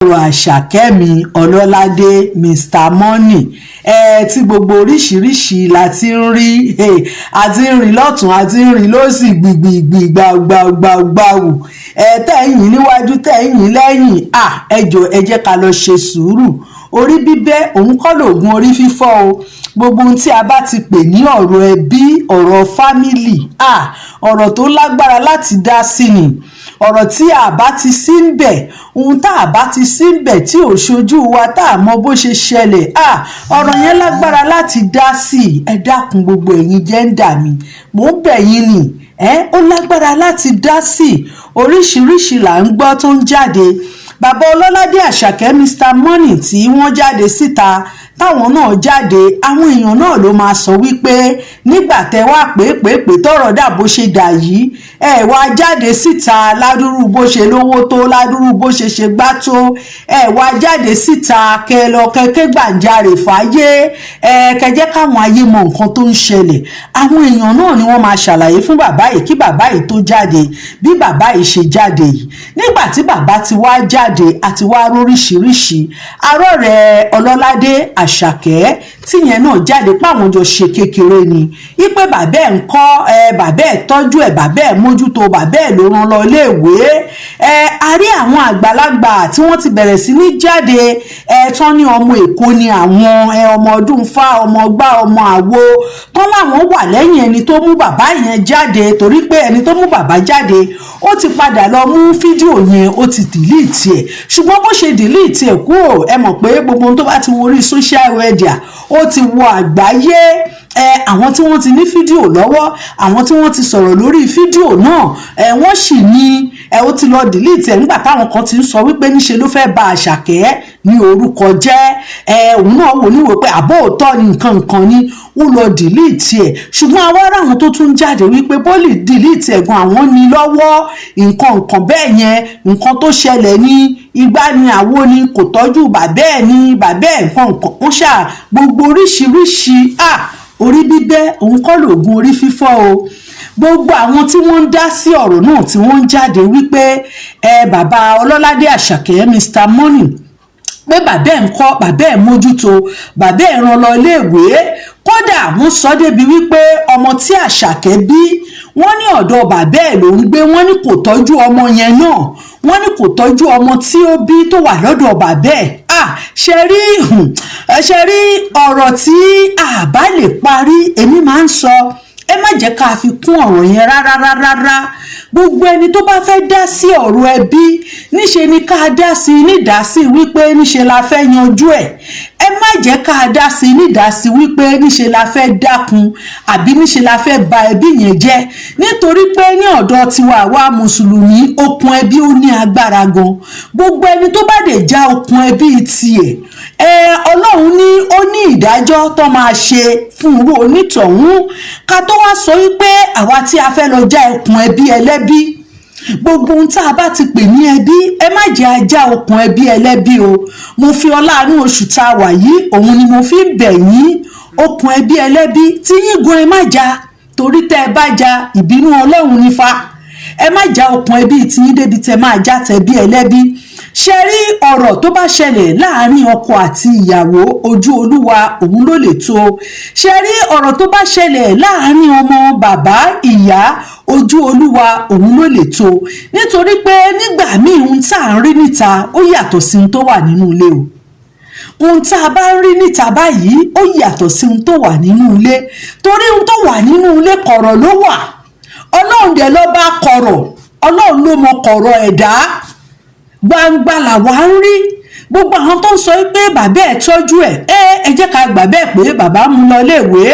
Ọ̀rọ̀ Àṣàkẹ́ mi Ọlọ́ládé, Mr Money, ẹ tí gbogbo oríṣiríṣiì la ti ń rí, a ti ń rí lọ́tún, a ti ń rí lọ́sì, gbìgbìgbì, gbàgbàgbàgbàwù ẹ, tẹ̀yìn níwájú, tẹ̀yìn lẹ́yìn. À ẹ jọ̀ọ́, ẹ jẹ́ ká lọ ṣe sùúrù. Orí bíbẹ́ òun kọ́ lóògùn orí fífọ́ o. Gbogbo ohun tí a bá ti pè ní ọ̀rọ̀ ẹbí, ọ̀rọ̀ family, ọ̀rọ̀ tó lágbára láti dá sí ni. Ọ̀rọ̀ tí a bá ti sí ń bẹ̀, ohun tá a bá ti sí ń bẹ̀, tí ò ṣojú wa, tá a mọ bó ṣe ṣẹlẹ̀, ọ̀rọ̀ yẹn lágbára láti dá sí. Ẹ dákun, gbogbo ẹ̀yin gender mi, mò ń bẹ̀ yín ni. Ẹ ó lágbára láti dá sí. Oríṣiríṣi là ń gbọ́ tó ń jáde. Bàbá Ọlọ́ládé Àṣàkẹ́, Mr Money, tí wọ́n jáde síta, táwọn náà jáde, àwọn èèyàn náà ló máa sọ wípé nígbà tẹ wá pé tọrọ dà bó ṣe dà yìí, ẹ wá jáde síta ládùrú bó ṣe lówó tó, ládùrú bó ṣe ṣe gbá tó, ẹ wá jáde síta kẹ lọ kẹkẹ gbàǹjarè fàáyé, ẹ kẹjẹ káwọn ayé mọ nǹkan tó ń ṣẹlẹ̀. Àwọn èèyàn náà ni wọ́n máa ṣàlàyé fún bàbá yìí kí bàbá yìí tó jáde. Bí bàbá yìí ṣe jáde yìí, nígbà tí bàbá ti wá jáde, àti wá róríṣiríṣi arọ́ rẹ̀. Ọlọ́ládé Àṣàkẹ́ tíyẹn náà jáde páwọn jọ ṣe kékeré ni, ipe bàbá ẹ̀ ń kọ́ ẹ, bàbá ẹ̀ tọ́jú ẹ̀, bàbá ẹ̀ mójútó, bàbá ẹ̀ ló rán lọ iléèwé. Ẹ a rí àwọn àgbàlagbà tí wọ́n ti bẹ̀rẹ̀ sí ní jáde, ẹ tán ní ọmọ Èkó ni àwọn, ẹ ọmọ ọdún fa, ọmọ gbá, ọmọ àwo, tán láwọn wà lẹ́yìn ẹni tó mú bàbá yẹn jáde, torí pé ẹni tó mú bàbá jáde, ó ti padà lọ mú fídíò yẹn, ó ti delete ẹ̀. Ṣùgbọ́n bó ṣe delete ẹ̀ kúrò, ẹ mọ̀ pé gbogbo ohun tó bá ti wo orí social media, ó ti wọ àgbáyé. Ẹ àwọn tí wọ́n ti ní fídíò lọ́wọ́, àwọn tí wọ́n ti sọ̀rọ̀ lórí fídíò náà, ẹ wọ́n sì ní ẹ ó ti lọ delete ẹ̀, nígbà táwọn kan ti ń sọ wípé níṣe ló fẹ́ ba Àṣàkẹ́ ní orúkọ jẹ́. Ẹ òun náà wò níwò pé àbó òótọ́ ni nǹkan nǹkan ni, ó lọ delete ẹ̀. Ṣùgbọ́n àwa ará àwọn tó tún jáde wípé bó lè delete ẹ̀ gan, àwọn ní lọ́wọ́ nǹkan nǹkan bẹ́ẹ̀ yẹn, nǹkan tó ṣẹlẹ̀ ní igbá ni, àwo ni, kò tọ́jú bàbá ẹ̀ ní bàbá ẹ̀, nǹkan nǹkan, wọ́n ṣáà gbogbo oríṣiríṣi. Ah, orí bíbẹ́ òun kọ́ lóògùn orí fífọ́ o. Gbogbo àwọn tí wọ́n ń dá sí ọ̀rọ̀ náà, tí wọ́n ń jáde wípé ẹ bàbá Ọlọ́ládé Àṣàkẹ́, Mr Money, pé bàbá ẹ̀ ń kọ́, bàbá ẹ̀ mójútó, bàbá ẹ̀ rán lọ iléèwé, kódà wọ́n sọ débi wípé ọmọ tí Àṣàkẹ́ bí, wọ́n ní ọ̀dọ̀ bàbá ẹ̀ ló ń gbé, wọ́n ní kò tọ́jú ọmọ yẹn náà, wọ́n ní kò tọ́jú ọmọ tí ó bí tó wà lọ́dọ̀ bàbá ẹ̀. Ah, ṣe rí ọ̀rọ̀ tí a bá lè parí, èmi máa ń sọ, ẹ má jẹ́ ká fi kún ọ̀rọ̀ yẹn rárá rárá. Gbogbo ẹni tó bá fẹ́ dá sí ọ̀rọ̀ ẹbí, níṣe ni ká dá sí i nídásí wípé níṣe la fẹ́ yanjú ẹ̀. Ẹ má jẹ́ ká dá sí i nídásí wípé níṣe la fẹ́ dákun àbí níṣe la fẹ́ ba ẹbí yẹn jẹ́, nítorí pé ní ọ̀dọ̀ tiwa, àwa mùsùlùmí, okùn ẹbí ó ní agbára gan. Gbogbo ẹni tó bá dé já okùn ẹbí tiẹ̀, ẹ Ọlọ́run ní ó ní ìdájọ́ tó máa ṣe fún irú onítọ̀hún. Ká tó wá sọ wípé àwa tí a fẹ́ lọ já okùn ẹbí ẹlẹ́bí. Gbogbo ohun tá a bá ti pè ní ẹbí, ẹ má jẹ́ ajá okùn ẹbí ẹlẹ́bí o. Mo fi ọlá àánú oṣù tá a wà yìí, òun ni mo fi ń bẹ̀ yín. Okùn ẹbí ẹlẹ́bí tí yín gan, ẹ má já, torí tẹ́ ẹ bá já, ìbínú Ọlọ́run ní fa. Ẹ má já okùn ẹbí tiyín débi tẹ́ máa já tẹbí ẹlẹ́bí. Ṣe rí ọ̀rọ̀ tó bá ṣẹlẹ̀ láàrin ọkọ àti ìyàwó, ojú Olúwa òun ló lè tó. Ṣe rí ọ̀rọ̀ tó bá ṣẹlẹ̀ láàrin ọmọ, bàbá, ìyá, ojú Olúwa òun ló lè tó, nítorí pé nígbà míì, ohun tá à ń rí níta, ó yàtọ̀ sí ohun tó wà nínú ilé o. Ohun tá a bá ń rí níta báyìí, ó yàtọ̀ sí ohun tó wà nínú ilé, torí ohun tó wà nínú ilé, kọ̀rọ̀ ló wà. Ọlọ́run dẹ̀ ló bá kọ̀rọ̀, Ọlọ́run ló mọ kọ̀rọ̀ ẹ̀dá, gbangba làwa ń rí. Gbogbo àwọn tó ń sọ pé bàbá ẹ̀ tọ́jú ẹ̀, ẹ ẹ jẹ́ ká gbà bẹ́ẹ̀ pé bàbá mú lọ iléèwé,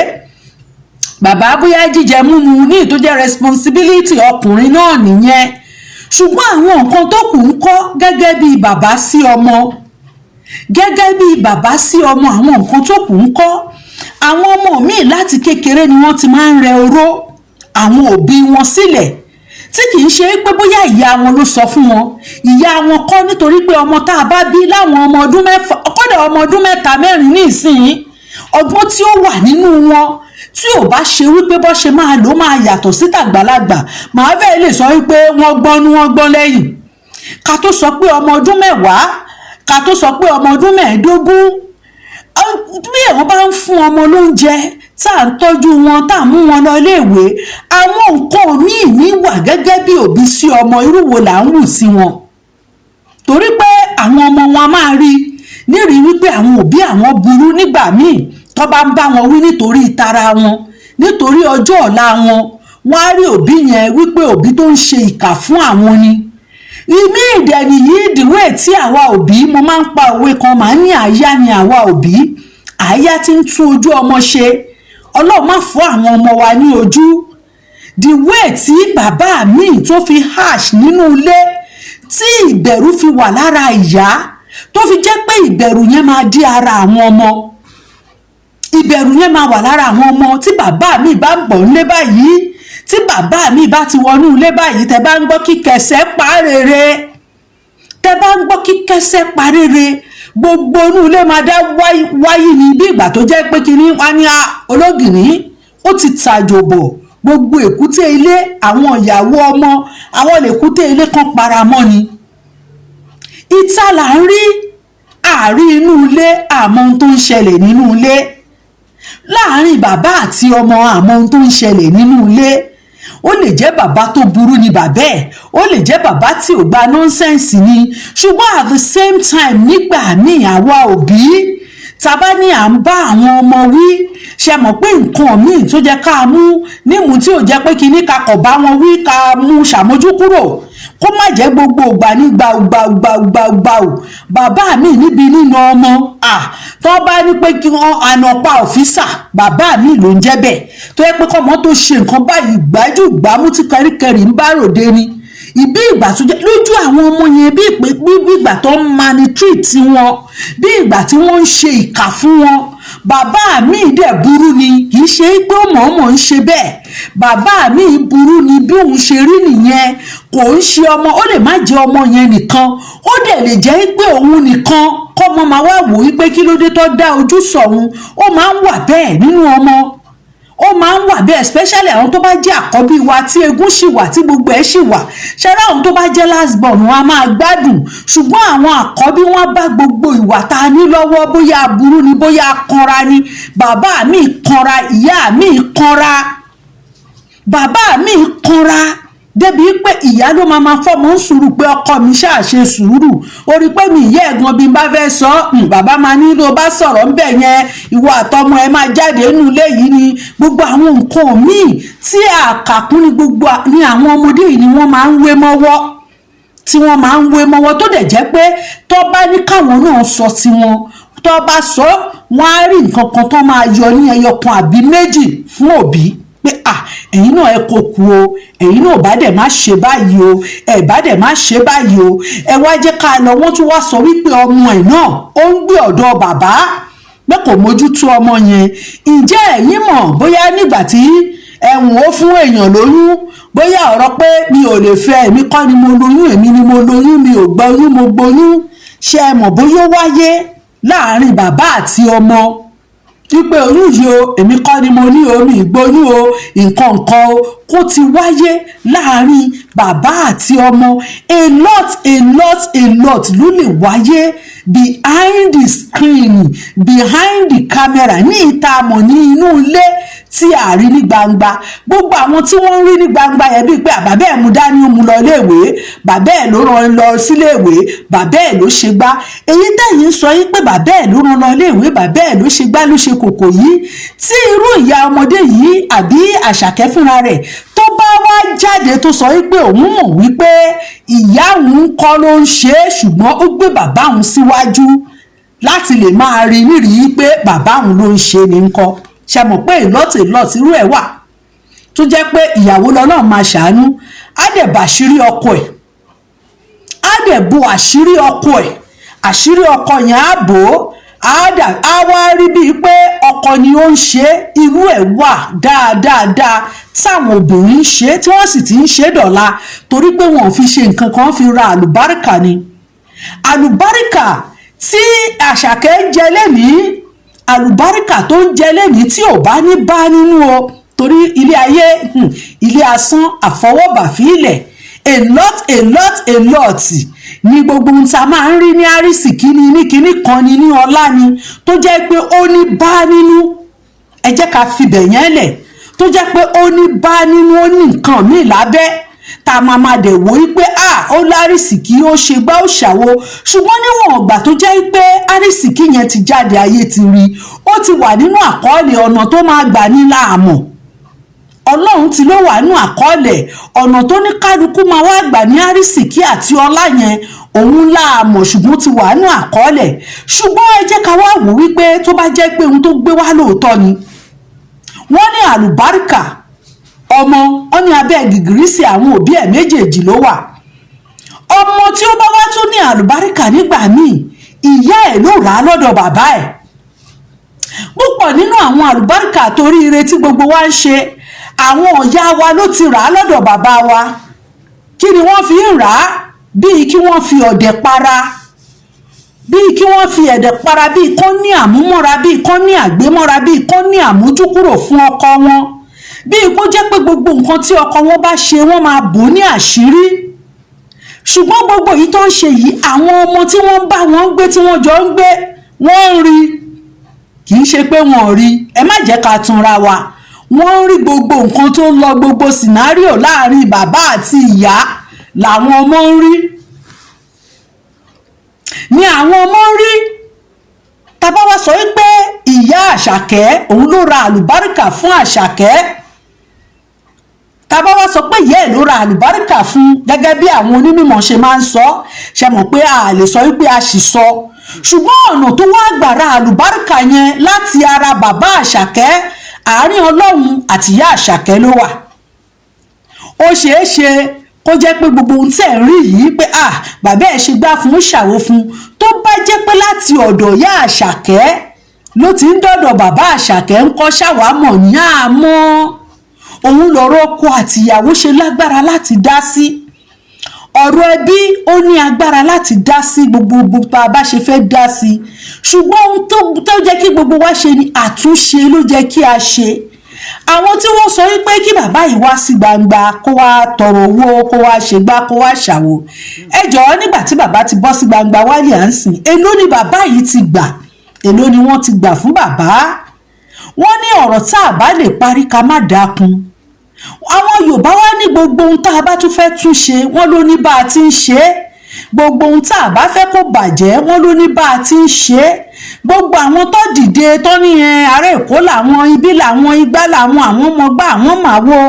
bàbá bóyá jíjẹ múmu ní tó jẹ́ responsibility ọkùnrin náà nìyẹn. Ṣùgbọ́n àwọn nǹkan tó kù ń kọ́, gẹ́gẹ́ bí bàbá sí ọmọ, gẹ́gẹ́ bí bàbá sí ọmọ, àwọn nǹkan tó kù ń kọ́? Àwọn ọmọ míì, láti kékeré ni wọ́n ti máa ń rẹ oró àwọn òbí wọn sílẹ̀, tí kì í ṣe pé bóyá ìyá wọn ló sọ fún wọn, ìyá wọn kọ́, nítorí pé ọmọ tá a bá bí láwọn ọmọ ọdún 6, kódà ọmọ ọdún 3, 4 ní ìsìn, ọgbọ́n tí ó wà nínú wọn, tí ò bá ṣe wípé bó ṣe máa lò máa yàtọ̀ sí tàgbàlagbà, màá fẹ́ lè sọ wípé wọ́n gbọ́n ní wọ́n gbọ́n lẹ́yìn. Ká tó sọ pé ọmọ ọdún 10. Ká tó sọ pé ọmọ ọdún 15, bí èèyàn bá ń fún ọmọ lóúnjẹ, tá à ń tọ́jú wọn, tá à ń mú wọn lọ iléèwé, àwọn nǹkan míì ní wà gẹ́gẹ́ bí òbí sí ọmọ, irú wo là ń wù sí wọn? Torí pé àwọn ọmọ wọn a máa rí nírìí wípé àwọn òbí àwọn burú nígbà míì tó bá ń bá wọn wí nítorí ìtara wọn, nítorí ọjọ́ ọ̀la wọn. Wọ́n á rí òbí yẹn wípé òbí tó ń ṣe ìkà fún àwọn ni. Ìmí ìdẹ̀nì yìí ìdìwé tí àwa òbí, mo máa ń pa òwe kan, màá ní àyà ni àwa òbí, àyà tí ń tún ojú ọmọ ṣe. Ọlọ́run má fọ́ àwọn ọmọ wa ní ojú. The way tí bàbá mi tó fi harsh nínú ilé, tí ìbẹ̀rù fi wà lára ìyá, tó fi jẹ́ pé ìbẹ̀rù yẹn máa dí ara àwọn ọmọ, ìbẹ̀rù yẹn máa wà lára àwọn ọmọ. Tí bàbá mi bá ń bọ̀ nílé báyìí, tí bàbá mi bá ti wọnú ilé báyìí, tẹ bá ń gbọ́ kí kẹsẹ̀ pa rere, tẹ bá ń gbọ́ kí kẹsẹ̀ pa rere, gbogbo inú ilé máa dá wáyé ní bí ìgbà tó jẹ́ pé kinní wá ní ológìní ó ti tàjò bọ̀. Gbogbo èkúté ilé, àwọn ìyàwó ọmọ, àwọn èkúté ilé kan paramọ́ ni. Ìta là ń rí, àárí inú ilé, àmọ́ ohun tó ń ṣẹlẹ̀ nínú ilé láàárín bàbá àti ọmọ, àmọ́ ohun tó ń ṣẹlẹ̀ nínú ilé. Ó lè jẹ́ bàbá tó burú ni bàbá ẹ̀, ó lè jẹ́ bàbá tí ò gba nonsense ni, ṣùgbọ́n at the same time, nígbà míì, àwa òbí tàbá ní à ń bá àwọn ọmọ wí, ṣe mọ̀ pé nǹkan míì tó jẹ́ ká mú nímú tí ò jẹ́ pé kinní ká kọ̀ bá wọn wí, ká mú ṣàmójúkúrò, kó má jẹ́ gbogbo ìgbà ní gbàù gbàù gbàù gbàù gbàù. Bàbá mi níbi nínú ọmọ à tó bá ní pé kí wọ́n ànàpá officer, bàbá mi ló ń jẹ́ bẹ́ẹ̀, tó yẹ pé kọ́mọ tó ṣe nǹkan báyìí, gbájú gbámú tí kẹríkẹrí ń bá ròde ni. Ìbí ìgbà tó jẹ́ lójú àwọn ọmọ yẹn, bí ìpè bí ìgbà tó ń maltreat wọn, bí ìgbà tí wọ́n ń ṣe ìkà fún wọn. Bàbá mi dẹ̀ burú ni, kì í ṣe pé ó mọ̀ọ́mọ̀ ń ṣe bẹ́ẹ̀. Bàbá mi burú ni, bí òun ṣe rí nìyẹn. Kò ń ṣe ọmọ, ó lè má jẹ́ ọmọ yẹn nìkan, ó dẹ̀ lè jẹ́ pé òun nìkan, kọ́mọ máa wá wò wípé kí ló dé tó dá ojú sọ̀hun. Ó máa ń wà bẹ́ẹ̀ nínú ọmọ, ó máa ń wà bẹ́ẹ̀, especially àwọn tó bá jẹ́ àkọ́bí wa, tí egún sì wà, tí gbogbo ẹ̀ sì wà. Ṣẹlẹ̀ àwọn tó bá jẹ́ last born, wọn a máa gbádùn, ṣùgbọ́n àwọn àkọ́bí, wọn bá gbogbo ìwà tá a ní lọ́wọ́, bóyá aburú ni, bóyá kanra ni. Bàbá mi kanra, ìyá mi kanra, bàbá mi kanra débi pé ìyá ló máa fọmọ ń sùúrù pé ọkọ mi ṣáà ṣe sùúrù. Ó rí pé mi ìyá ẹ̀gbọ́n, bí n bá fẹ́ sọ, bàbá máa ní ló bá sọ̀rọ̀ ńbẹ̀ yẹn, ìwọ àtọmọ ẹ máa jáde nínú ilé yìí ni. Gbogbo àwọn nǹkan míì tí àkàkún ní gbogbo ní àwọn ọmọdé yìí ni wọ́n máa ń wé mọ́wọ́, tí wọ́n máa ń wé mọ́wọ́, tó dẹ̀ jẹ́ pé tó bá ní káwọn náà sọ tiwọn, tó bá sọ, wọ́n á rí nǹkan kan tó máa yọ ní ẹyọ kan àbí méjì fún òbí pé à, ẹ̀yin náà ẹ kò kú o, ẹ̀yin náà bá dẹ̀ má ṣe báyìí o, ẹ bá dẹ̀ má ṣe báyìí o. Ẹ wá jẹ́ ká lọ. Wọ́n tún wá sọ wípé ọmọ ẹ̀ náà ó ń gbé ọ̀dọ̀ bàbá, pé kò mójútó ọmọ yẹn. Ǹjẹ́ ẹ̀yin mọ̀ bóyá nígbà tí ẹ̀wọ̀n ó fún èèyàn lóyún, bóyá ọ̀rọ̀ pé mi ò lè fẹ́, èmi kọ́ ni mo lóyún, èmi ni mo lóyún, mi ò gbóyún, mo gbóyún, ṣé ẹ mọ̀ bóyá ó wáyé láàrin bàbá àti ọmọ wípé oyún yìí o, èmi kọ́ ni mo ní o, mi ìgbóyún o, nǹkan nǹkan o, kó ti wáyé láàrin bàbá àti ọmọ? A lot, a lot, a lot ló lè wáyé behind the screen, behind the camera, ní ìta mọ̀, ní inú ilé tí a rí ní gbangba. Gbogbo àwọn tí wọ́n ń rí ní gbangba yẹn, bíi pé bàbá ẹ̀ mú dání, ó mú lọ iléèwé, bàbá ẹ̀ ló rán lọ síléèwé, bàbá ẹ̀ ló ṣe gbá, èyí tẹ̀yìn sọ yín pé bàbá ẹ̀ ló rán lọ iléèwé, bàbá ẹ̀ ló ṣe gbá, ló ṣe kòkò yìí, tí irú ìyá ọmọdé yìí àbí Àṣàkẹ́ fúnra rẹ̀ tó bá wá jáde, tó sọ wípé òun mọ̀ wípé ìyá òun kọ́ ló ń ṣe é, ṣùgbọ́n ó gbé bàbá òun síwájú láti lè máa rí nírìí pé bàbá òun ló ń ṣe ní ńkọ́? Ṣe mọ̀ pé a lot, a lot irú ẹ̀ wà tó jẹ́ pé ìyàwó lọ́nà máa ṣàánú, á dẹ̀ bàṣírí ọkọ ẹ̀, á dẹ̀ bo àṣírí ọkọ ẹ̀, àṣírí ọkọ yẹn á bò ó, á wá rí bíi pé ọkọ ni ó ń ṣe. Irú ẹ̀ wà dáadáa táwọn obìnrin ń ṣe, tí wọ́n sì ti ń ṣe dọ̀la, torí pé wọn ò fi ṣe nǹkan kan, fi ra àlùbáríkà ni. Àlùbáríkà tí Àṣàkẹ́ ń jẹ lẹ́nìí, àlùbáríkà tó ń jẹ lẹ́nìí, tí ò bá ní bá nínú o, torí ilé ayé, ilé asán, àfọwọ́bà fílẹ̀. A lot, a lot, a lot ní gbogbo ohun tá a máa ń rí ní àrísìkí ni, ní kinní kan ni, ní ọlá ni, tó jẹ́ pé ó ní bá nínú. Ẹ jẹ́ ká fibẹ̀ yẹn lẹ̀, tó jẹ́ pé ó ní bá nínú, ó ní nǹkan míì lábẹ́ tá a máa máa dẹ̀ wò ó pé à ó lárísìkí, ó ṣe gbá, ó ṣàwo. Ṣùgbọ́n níwọ̀n ọ̀gbà tó jẹ́ pé àrísìkí yẹn ti jáde, ayé ti rí, ó ti wà nínú àkọọ́lẹ̀, ọ̀nà tó máa gbà ní láàmú Ọlọ́run ti ló wà nínú àkọọ́lẹ̀. Ọ̀nà tó ní kálukú máa wá gbà ní àrísìkí àti ọlá yẹn, òun láàmọ̀, ṣùgbọ́n ti wà nínú àkọọ́lẹ̀. Ṣùgbọ́n ẹ jẹ́ ká wá wò wípé tó bá jẹ́ pé ohun tó gbé wá lóòótọ́ ni, wọ́n ní àlùbáríkà ọmọ, wọ́n ní abẹ́ gìgírísì àwọn òbí ẹ̀ méjèèjì ló wà. Ọmọ tí ó bá wá tún ní àlùbáríkà nígbà míì, ìyá ẹ̀ ló rà á lọ́dọ̀ bàbá ẹ̀. Púpọ̀ nínú àwọn àlùbáríkà torí ire tí gbogbo wa ń ṣe, àwọn ọ̀yá wa ló ti rà á lọ́dọ̀ bàbá wa. Kí ni wọ́n fi ń rà á? Bíi kí wọ́n fi ọ̀dẹ̀ para, bíi kí wọ́n fi ẹ̀dẹ̀ para, bíi kán ní àmúmọ́ra, bíi kán ní àgbémọ́ra, bíi kán ní àmójúkúrò fún ọkọ wọn, bíi kó jẹ́ pé gbogbo nǹkan tí ọkọ wọn bá ṣe, wọ́n máa bò ní àṣírí. Ṣùgbọ́n gbogbo èyí tó ń ṣe yìí, àwọn ọmọ tí wọ́n ń bá wọn ń gbé, tí wọ́n jọ ń gbé, wọ́n ń rí. Kì í ṣe pé wọn ò rí, ẹ má jẹ́ ká tanra wa. Wọ́n ń rí gbogbo nǹkan tó ń lọ, gbogbo scenario láàrin bàbá àti ìyá làwọn ọmọ ń rí, ni àwọn ọmọ ń rí. Tá bá wá sọ wípé ìyá Àṣàkẹ́ òun ló ra àlùbáríkà fún Àṣàkẹ́, tá bá wá sọ pé ìyá ẹ̀ ló ra àlùbáríkà fún, gẹ́gẹ́ bí àwọn onímọ̀ ṣe máa ń sọ, ṣe mọ̀ pé a lè sọ wípé a sì sọ. Ṣùgbọ́n ọ̀nà tó wá gbà ra àlùbáríkà yẹn láti ara bàbá Àṣàkẹ́, àárín Ọlọ́run àti ìyá Àṣàkẹ́ ló wà. Ó ṣeé ṣe kó jẹ́ pé gbogbo ohun tẹ̀ ń rí yìí pé ah, bàbá ẹ̀ ṣe gbá fún, ṣàwo fún, tó bá jẹ́ pé láti ọ̀dọ̀ ìyá Àṣàkẹ́ ló ti ń dọ̀dọ̀ bàbá Àṣàkẹ́ ń kọ́, ṣàwámọ̀ ní àmọ́ òun lọ̀rọ̀ ọkọ àtìyàwó ṣe lágbára láti dá sí. Ọ̀rọ̀ ẹbí, ó ní agbára láti dá sí gbogbo bá a bá ṣe fẹ́ dá sí. Ṣùgbọ́n ohun tó jẹ́ kí gbogbo wa ṣe ni àtúnṣe ló jẹ́ kí a ṣe. Àwọn tí wọ́n sọ wípé kí bàbá yìí wá sí gbangba, kó wá tọrọ owó, kó wá ṣe gbá, kó wá ṣàwò, ẹ jọ̀ọ́, nígbà tí bàbá ti bọ́ sí gbangba wálé, à ń sìn, èló ni bàbá yìí ti gbà? Èló ni wọ́n ti gbà fún bàbá? Wọ́n ní ọ̀rọ̀ tá a bá lè parí, ká má dákun. Àwọn Yorùbá wá ní gbogbo ohun tá a bá tún fẹ́ tún ṣe, wọ́n ló ní bá a ti ń ṣe é. Gbogbo ohun tá a bá fẹ́ kó bàjẹ́, wọ́n ló ní bá a ti ń ṣe é. Gbogbo àwọn tó dìde tó ní ẹ ará Èkó làwọn, ibi làwọn, igbá làwọn, àwọn ọmọgbá, àwọn màwo,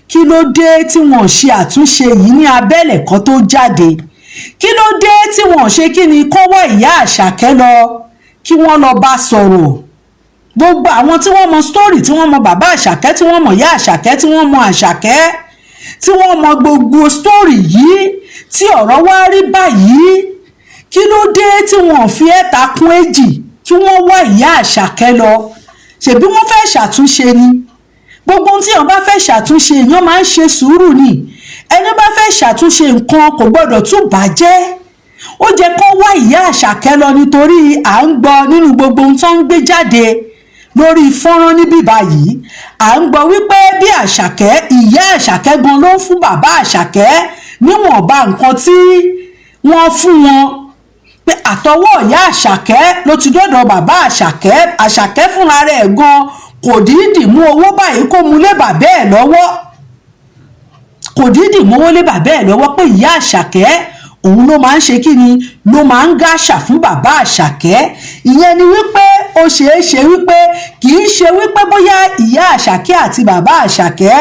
kí ló dé tí wọ́n ṣe àtúnṣe yìí ní abẹ́lẹ̀ kan tó jáde? Kí ló dé tí wọ́n ṣe kí ni kó wá ìyá Àṣàkẹ́ lọ, kí wọ́n lọ bá sọ̀rọ̀? Gbogbo àwọn tí wọ́n mọ story, tí wọ́n mọ bàbá Àṣàkẹ́, tí wọ́n mọ ìyá Àṣàkẹ́, tí wọ́n mọ Àṣàkẹ́, tí wọ́n mọ gbogbo story yìí, tí ọ̀rọ̀ wá rí báyìí, kí ló dé tí wọ́n fi ẹ̀ta kún èjì kí wọ́n wá ìyá Àṣàkẹ́ lọ? Ṣebí wọ́n fẹ́ ṣàtúnṣe ni. Gbogbo ohun tí èèyàn bá fẹ́ ṣàtúnṣe, èèyàn máa ń ṣe sùúrù ni. Ẹni bá fẹ́ ṣàtúnṣe nǹkan kò gbọ́dọ̀ tún bàjẹ́. Ó jẹ́ kó wá ìyá Àṣàkẹ́ lọ, nítorí à ń gbọ́ nínú gbogbo ohun tó ń gbé jáde lórí fọ́nrán níbí báyìí, à ń gbọ́ wípé bí Àṣàkẹ́, ìyá Àṣàkẹ́ gan ló ń fún bàbá Àṣàkẹ́ níwọ̀nba nǹkan tí wọ́n fún wọn, pé àtọwọ́ ìyá Àṣàkẹ́ ló ti dọ́dọ̀ bàbá Àṣàkẹ́. Àṣàkẹ́ fúnra rẹ̀ gan kò dídì mú owó báyìí kó mú lé bàbá ẹ̀ lọ́wọ́, kò dídì mówó lé bàbá ẹ̀ lọ́wọ́, pé ìyá Àṣàkẹ́ òun ló máa ń ṣe kí ni, ló máa ń gáṣà fún bàbá Àṣàkẹ́. Ìyẹn ni wípé ó ṣeé ṣe wípé kì í ṣe wípé bóyá ìyá Àṣàkẹ́ àti bàbá Àṣàkẹ́,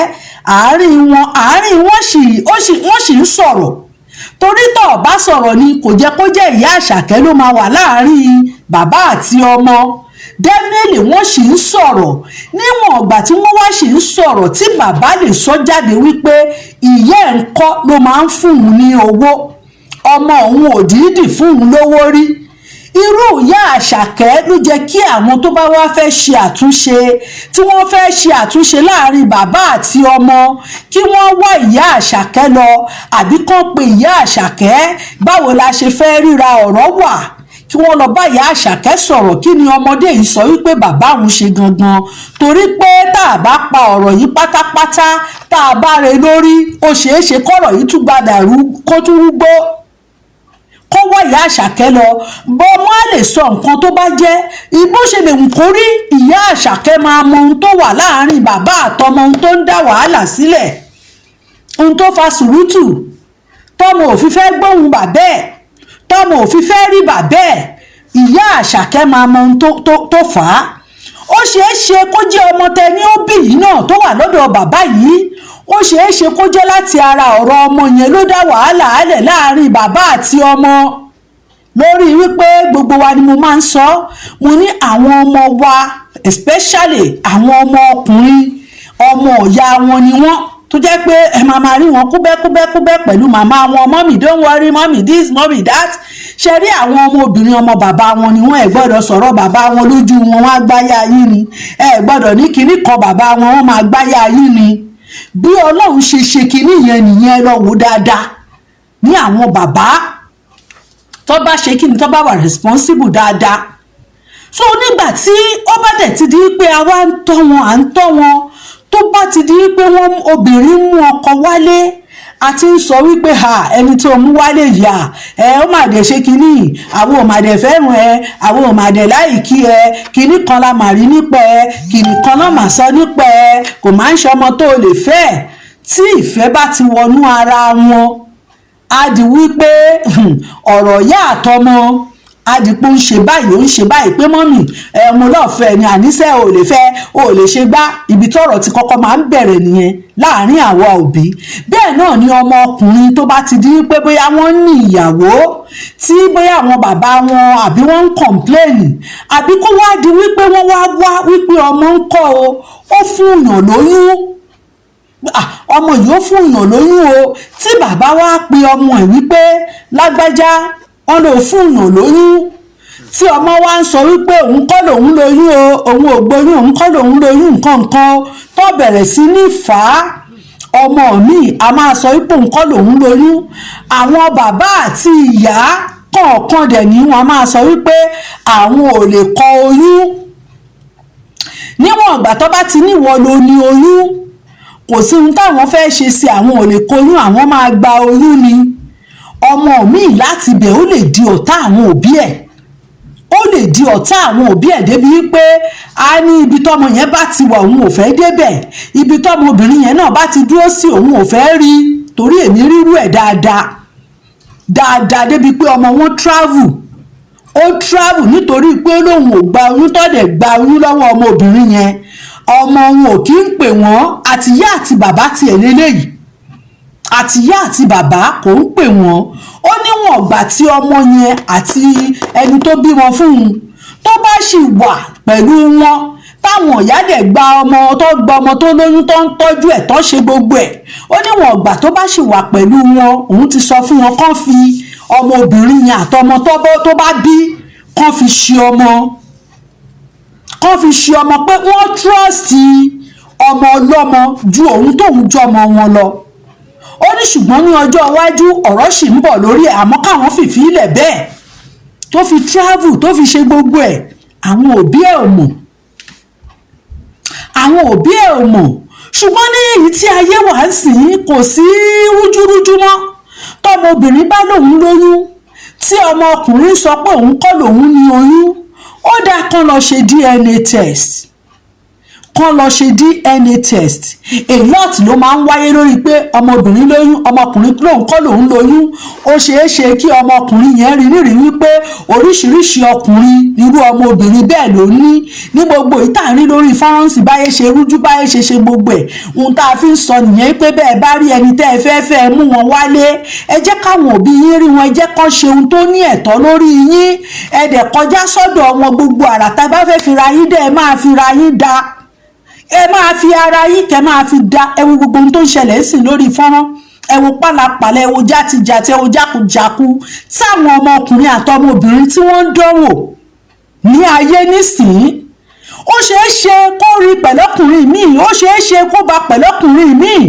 àárín wọn sì ó sì wọ́n sì ń sọ̀rọ̀, torí tó bá sọ̀rọ̀ ni kò jẹ́ kó jẹ́ ìyá Àṣàkẹ́ ló máa wà láàárín bàbá àti ọmọ. Definitely wọ́n sì ń sọ̀rọ̀. Níwọ̀n ọ̀gbà tí wọ́n wá sì ń sọ̀rọ̀, tí bàbá lè sọ jáde wípé ìyá ẹ̀ ń kọ́ ló máa ń fún òun ní owó, ọmọ òun ò dídì fún òun lówó rí, irú ìyá Àṣàkẹ́ ló jẹ́ kí àwọn tó bá wá fẹ́ ṣe àtúnṣe, tí wọ́n fẹ́ ṣe àtúnṣe láàrin bàbá àti ọmọ, kí wọ́n wá ìyá Àṣàkẹ́ lọ, àbí kán pe ìyá Àṣàkẹ́, báwo la ṣe fẹ́ ríra, ọ̀rọ̀ wà, kí wọ́n lọ bá ìyá Àṣàkẹ́ sọ̀rọ̀. Kí ni ọmọdé yìí sọ wípé bàbá òun ṣe gangan? Torí pé tá a bá pa ọ̀rọ̀ yìí pátápátá Tá a bá re lórí, ó ṣeé ṣe kọ́rọ̀ yìí tún gbadà rú, kó tún rúgbó, kó wá ìyá Àṣàkẹ́ lọ. Bọ́mọ á lè sọ nǹkan tó bá jẹ́ bó ṣe lè wù kó rí. Ìyá Àṣàkẹ́ máa mọ ohun tó wà láàárín bàbá àtọmọ, ohun tó ń dá wàhálà sílẹ̀, ohun tó fa sùúrùtù, tọmọ ò fi fẹ́ gbóhùn bàbá ẹ̀, tọmọ ò fi fẹ́ rí bàbá ẹ̀. Ìyá Àṣàkẹ́ máa mọ ohun tó fà á. Ó ṣeé ṣe kó jẹ́ ọmọ tẹ ní ó bí yìí náà tó wà lọ́dọ̀ bàbá yìí, ó ṣeé ṣe kó jẹ́ láti ara ọ̀rọ̀ ọmọ yẹn ló dá wàhálà álẹ̀ láàrin bàbá àti ọmọ, lórí wípé gbogbo wa ni mo máa ń sọ. Mo ní àwọn ọmọ wa, especially àwọn ọmọ ọkùnrin, ọmọ ìyá wọn ni wọ́n, tó jẹ́ pé ẹ máa máa rí wọn kúbẹ́kúbẹ́kúbẹ́ pẹ̀lú màmá wọn, "Mummy, don't worry, mummy this, mummy that." Ṣe rí àwọn ọmọ obìnrin, ọmọ bàbá wọn ni wọ́n. Ẹ̀ gbọ́dọ̀ sọ̀rọ̀ bàbá wọn lójú wọn, wọ́n á gbáyà yín ni. Ẹ gbọ́dọ̀ ní kinní kan bàbá wọn, wọ́n máa gbáyà yín ni. Bí Ọlọ́run ṣe ṣe kinní yẹn nìyẹn. Lọ wò dáadáa ní àwọn bàbá tó bá ṣe kíni, tó bá wà responsible dáadáa. So nígbà tí ó bá dẹ̀ ti di pé àwa ń tọ́ wọn, à ń tọ́ wọn, tó bá ti di pé wọ́n obìnrin mú ọkọ wálé, a ti ń sọ wípé ha, ẹni tó mú wálé yà ẹ, ó mà dẹ̀ ṣe kínní, àwọn ò mà dẹ̀ fẹ́ràn ẹ, àwọn ò mà dẹ̀ like ẹ, kínní kan la mà rí nípa ẹ, kínní kan náà mà sọ nípa ẹ, kò máa ń ṣe ọmọ tó lè fẹ́. Tí ìfẹ́ bá ti wọnú ara wọn, á di wípé ọ̀rọ̀ ìyá àtọmọ á di pé ó ń ṣe báyìí, ó ń ṣe báyìí, pé mummy ẹ, mo lọ́ọ̀fẹ́ ni, àníṣe ò lè fẹ́, ò lè ṣe gbá. Ibi tọ́rọ̀ ti kọ́kọ́ máa ń bẹ̀rẹ̀ nìyẹn láàárín àwa òbí. Bẹ́ẹ̀ náà ni ọmọ ọkùnrin tó bá ti di pé bóyá wọ́n ní ìyàwó tí bóyá àwọn bàbá wọn àbí wọ́n ń complain, àbí kó wá di wípé wọ́n wá wá wípé ọmọ ń kọ́ o, ó fún yàn lóyún, ọmọ yìí ó fún yàn lóyún o. Tí bàbá wa pe ọmọ ẹ̀ wípé lágbájá, wọn lò fún yàn lóyún, tí ọmọ wa ń sọ wípé òun kọ́ lòun lóyún o, òun ò gbóyún, òun kọ́ lòun lóyún, nǹkan nǹkan tó bẹ̀rẹ̀ sí ní fà á, ọmọ mi a máa sọ wípé òun kọ́ lòun lóyún. Àwọn bàbá àti ìyá kọ̀ọ̀kan dẹ̀ ní wọn máa sọ wípé àwọn ò lè kọ oyún. Níwọ̀n ìgbà tó bá ti níwọ̀ ló ní oyún, kò sí ohun táwọn fẹ́ ṣe sí, àwọn ò lè kóyún, àwọn máa gba oyún ni. Ọmọ mi láti ibẹ̀, ó lè di ọ̀tá àwọn òbí ẹ̀, ó lè di ọ̀tá àwọn òbí ẹ̀ débi wípé a ní ibi tọ́mọ yẹn bá ti wà, òun ò fẹ́ débẹ̀, ibi tọ́mọ obìnrin yẹn náà bá ti dúró sí, òun ò fẹ́ rí. Torí èmi rírú ẹ̀ dáadáa dáadáa, débi pé ọmọ wọn travel, ó travel nítorí pé ó lóun ò gba oyún, tó dẹ̀ gba oyún lọ́wọ́ ọmọbìnrin yẹn. Ọmọ wọn ò kí ń pè wọ́n, àtìyá àti bàbá tiẹ̀ lélẹ́yìí, àtìyá àti bàbá kò ń pè wọ́n. Ó níwọ̀n ọ̀gbà tí ọmọ yẹn àti ẹni tó bímọ fún un tó bá sì wà pẹ̀lú wọn, táwọn ìyá dẹ̀ gba ọmọ, tó gba ọmọ tó lóyún, tó ń tọ́jú ẹ̀, tó ṣe gbogbo ẹ̀, ó níwọ̀n ọ̀gbà tó bá sì wà pẹ̀lú wọn, òun ti sọ fún wọn kán fi ọmọbìnrin yẹn àtọmọ tó bá bí kán fi ṣe ọmọ, kán fi ṣe ọmọ, pé wọ́n trust ọmọ ọlọ́mọ ju òun tóun jọmọ wọn lọ. Ó ní ṣùgbọ́n ní ọjọ́ iwájú, ọ̀rọ̀ sì ń bọ̀ lórí ẹ̀, àmọ́ káwọn fìfì ilẹ̀ bẹ́ẹ̀. Tó fi travel, tó fi ṣe gbogbo ẹ̀, àwọn òbí ẹ̀ ò mọ̀, àwọn òbí ẹ̀ ò mọ̀. Ṣùgbọ́n ní èyí tí ayé wà ń sìn, kò sí rújúrújú mọ́. Tọmọbìnrin bá lòun lóyún, tí ọmọkùnrin sọ pé òun kọ́ lòun ní oyún, ó dáa kán lọ ṣe DNA test, kán lọ ṣe DNA test. A lot ló máa ń wáyé lórí pé ọmọbìnrin lóyún, ọmọkùnrin lòun kọ́ lòun lóyún. Ó ṣeé ṣe kí ọmọkùnrin yẹn rí nírìí wípé oríṣiríṣi ọkùnrin irú ọmọbìnrin bẹ́ẹ̀ ló ní. Ní gbogbo ìta rí lórí fọ́nrán báyé ṣe rújú, báyé ṣe ṣe gbogbo ẹ̀, ohun tá a fi ń sọ nìyẹn pé bẹ́ẹ̀ bá rí ẹni tẹ́ ẹ fẹ́ fẹ́, mú wọn wálé, ẹ jẹ́ káwọn òbí yín rí wọn, ẹ jẹ́ kán ṣe ohun tó ní ẹ̀tọ́ lórí yín, ẹ dẹ̀ kọjá sọ́dọ̀ wọn. Gbogbo àrà tá a bá fẹ́ fira yín dẹ́, ẹ máa fira yín da, ẹ máa fi ara yín kẹ máa fi da. Ẹ wo gbogbo ohun tó ń ṣẹlẹ̀ sí lórí fọ́nrán, ẹ wo pálapàla, ẹ wo játijàti, ẹ wo jákujàku táwọn ọmọkùnrin àtọmọbìnrin tí wọ́n ń dánwò ní ayé nísìnyí. Ó ṣeé ṣe kó rí pẹ̀lọ́kùnrin míì, ó ṣeé ṣe kó bá pẹ̀lọ́kùnrin míì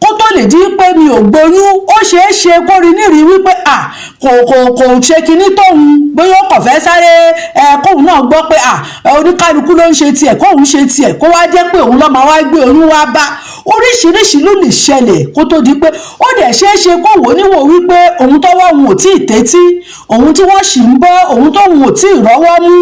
kó tó lè di pé mi ò gbóyún. Ó ṣeé ṣe kó rí nírìí wípé à kò ṣe kinní tóun, bóyá ó kàn fẹ́ sáré ẹ, kóun náà gbọ́ pé à oníkálukú ló ń ṣe tiẹ̀, kóun ṣe tiẹ̀, kó wá jẹ́ pé òun ló máa wá gbé oyún wá bá. Oríṣiríṣi ló lè ṣẹlẹ̀ kó tó di pé ó dẹ̀ ṣeé ṣe kó wò níwò wípé òun tọ́wọ́ òun ò tí ì tẹ́tí, òun tí wọ́n sì ń bọ́ òun tóun ò tí ì rọ́wọ́ mú,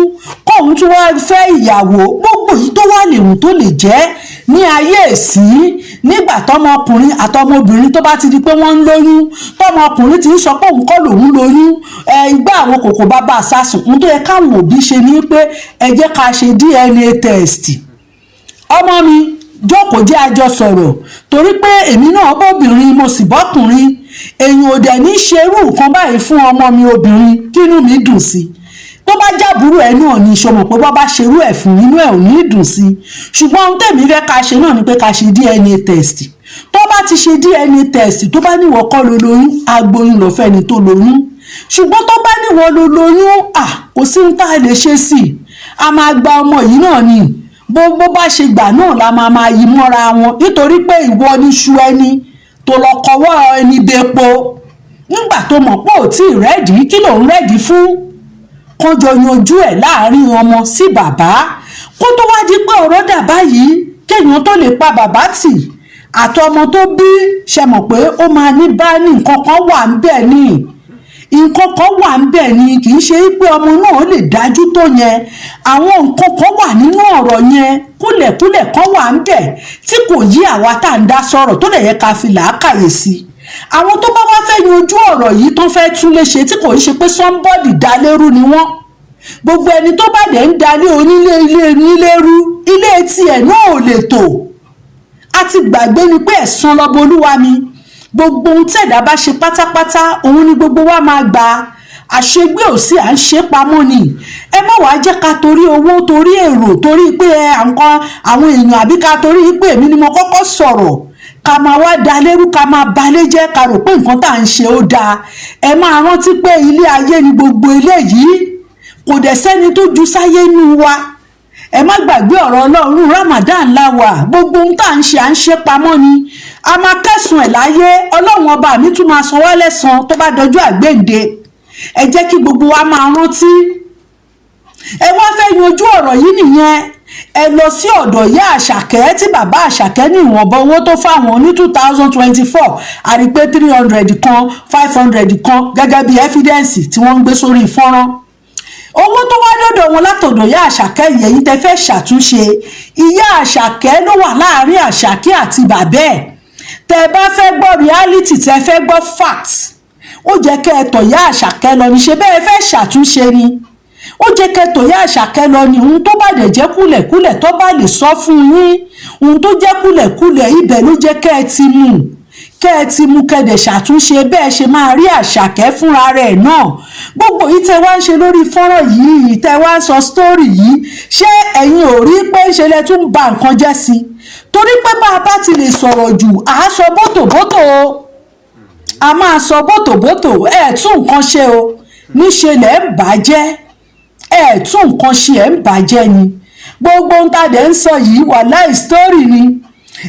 kóun tún wá fẹ́ ìyàwó. Gbogbo yìí tó wà lèwùn tó lè jẹ́ ní ayé ìsín, nígbà tọmọkùnrin àtọmọbìnrin tó bá ti di pé wọ́n ń lóyún, tọmọkùnrin ti ń sọ pé òun kọ́ lòun lóyún, ẹ igbá àwọn kòkò bàbá àsásùn. Ohun tó yẹ káwọn òbí ṣe ni pé ẹ jẹ́ ká ṣe DNA test. Ọmọ mi, jókòó, jẹ́ àjọ sọ̀rọ̀, torí pé èmi náà bóbìnrin, mo sì bọ́kùnrin. Èèyàn ò dẹ̀ ní ṣerú nǹkan báyìí fún ọmọ mi obìnrin kínú mi dùn sí. Tó bá jábúrò ẹ náà ní ìṣọmọ pé bọ́ bá ṣerú ẹ̀ fún, inú ẹ̀ ò ní dùn sí. Ṣùgbọ́n ohun tèmi fẹ́ ká ṣe náà ni pé ká ṣe DNA test. Tó bá ti ṣe DNA test, tó bá níwọ̀ kọ́ ló lóyún, agboyún lọ́fẹ́ ni tó lóyún. Ṣùgbọ́n tó bá níwọ̀ ló lóyún, à kò sí ohun tá a lè ṣe sí i, a máa gba ọmọ yìí náà ni. Bó bá ṣe gbà náà la máa máa yí mọ́ra wọn, nítorí pé ìwọ ní ṣu ẹni tó lọ kọwọ́ ẹni bepo nígbà tó mọ̀ pé ò tí ì ready. Kí ló ń ready fún? Kán jọ yanjú ẹ̀ láàrin ọmọ sí bàbá, kó tó wá di pé ọ̀rọ̀ dà báyìí, kéèyàn tó lè pa bàbá tì àtọmọ tó bí. Ṣe mọ̀ pé ó máa ní bá ní nǹkan kan wà ń bẹ̀ ní, nǹkan kan wà ń bẹ̀ ni. Kì í ṣe pé ọmọ náà lè dájú tó yẹn. Àwọn nǹkan kan wà nínú ọ̀rọ̀ yẹn, kúlẹ̀kúlẹ̀ kan wà ń bẹ̀ tí kò yí àwa tá à ń dá sọ̀rọ̀, tó lè yẹ ká fi làákàyè sí i. Àwọn tó bá wá fẹ́ yanjú ọ̀rọ̀ yìí, tó fẹ́ tún lè ṣe, tí kò ń ṣe pé somebody dá lérú ni wọ́n. Gbogbo ẹni tó bá dẹ̀ ń dalé onílé ilé onílé rú, ilé tiẹ̀ náà ò lè tò. A ti gbàgbé ni pé ẹ̀san lọ́bọ olúwa mi. Gbogbo ohun tẹ̀dá bá ṣe pátápátá, òun ni gbogbo wa máa gbà. Àṣegbé ò sí, à ń ṣe pamọ́ ni. Ẹ má wàá jẹ́ ká torí owó, torí èrò, torí pé ẹ nǹkan àwọn èèyàn, àbí ká torí pé èmi ni mo kọ́kọ́ sọ̀rọ̀, ká máa wá da lérú, ká máa balẹ̀ jẹ́, ká rò pé nǹkan tá à ń ṣe ó dáa. Ẹ máa rántí pé ilé ayé ni gbogbo eléyìí, kò dẹ̀ sẹ́ni tó ju sáyé nù wa. Ẹ má gbàgbé ọ̀rọ̀ Ọlọ́run. Ramadan la wà. Gbogbo ohun tá à ń ṣe, à ń ṣe pamọ́ ni. A máa kẹ́sùn ẹ̀ láyé. Ọlọ́run ọba mi tún máa san wá lẹ́san tó bá dọjọ́ àgbéǹde. Ẹ jẹ́ kí gbogbo wa máa rántí. Ẹ wá fẹ́ yanjú ọ̀rọ̀ yìí nìyẹn, ẹ lọ sí ọ̀dọ̀ ìyá Àṣàkẹ́, tí bàbá Àṣàkẹ́ ní ìwọ̀nba owó tó fáwọn ní 2024, àrí pé 300 kan, 500 kan, gẹ́gẹ́ bí evidence tí wọ́n ń gbé sórí fọ́nrán. Owó tó wá dọ̀dọ̀ wọn látọ̀dọ̀ ìyá Àṣàkẹ́ yìí, ẹ̀yin tẹ́ fẹ́ ṣàtúnṣe, ìyá Àṣàkẹ́ ló wà láàrin Àṣàkẹ́ àti bàbá ẹ̀. Tẹ́ bá fẹ́ gbọ́ reality, tẹ́ fẹ́ gbọ́ fact, ó jẹ́ kẹ́ ẹ tọ̀ ìyá Àṣàkẹ́ lọ ní. Ṣe bẹ́ẹ̀ fẹ́ ṣàtúnṣe ni, ó jẹ́ kẹ́ tọ̀ ìyá Àṣàkẹ́ lọ ní. Ohun tó bá dẹ̀ jẹ́ kúlẹ̀kúlẹ̀, tó bá lè sọ fún yín ohun tó jẹ́ kúlẹ̀kúlẹ̀ ibẹ̀, ló jẹ́ kẹ́ ẹ ti mú, kẹ́ ẹ ti mú, kẹ́ ẹ dẹ̀ ṣàtúnṣe. Bẹ́ẹ̀ ṣe máa rí Àṣàkẹ́ fúnra rẹ̀ náà. Gbogbo yìí tẹ́ wá ń ṣe lórí fọ́nrán yìí, tẹ́ wá ń sọ story yìí, ṣé ẹ̀yin ò rí pé ṣe lẹ tún ba nǹkan jẹ́ sí i? Torí pé bá a bá ti lè sọ̀rọ̀ jù, à á sọ bótòbótò o, a máa sọ bótòbótò. Ẹ̀ tún nǹkan ṣe o, níṣe lẹ̀ ń bàjẹ́. Ẹ̀ tún nǹkan ṣe, ẹ̀ ń bàjẹ́ ni. Gbogbo ohun tá a dẹ̀ ń sọ yìí, wàláì, story ni.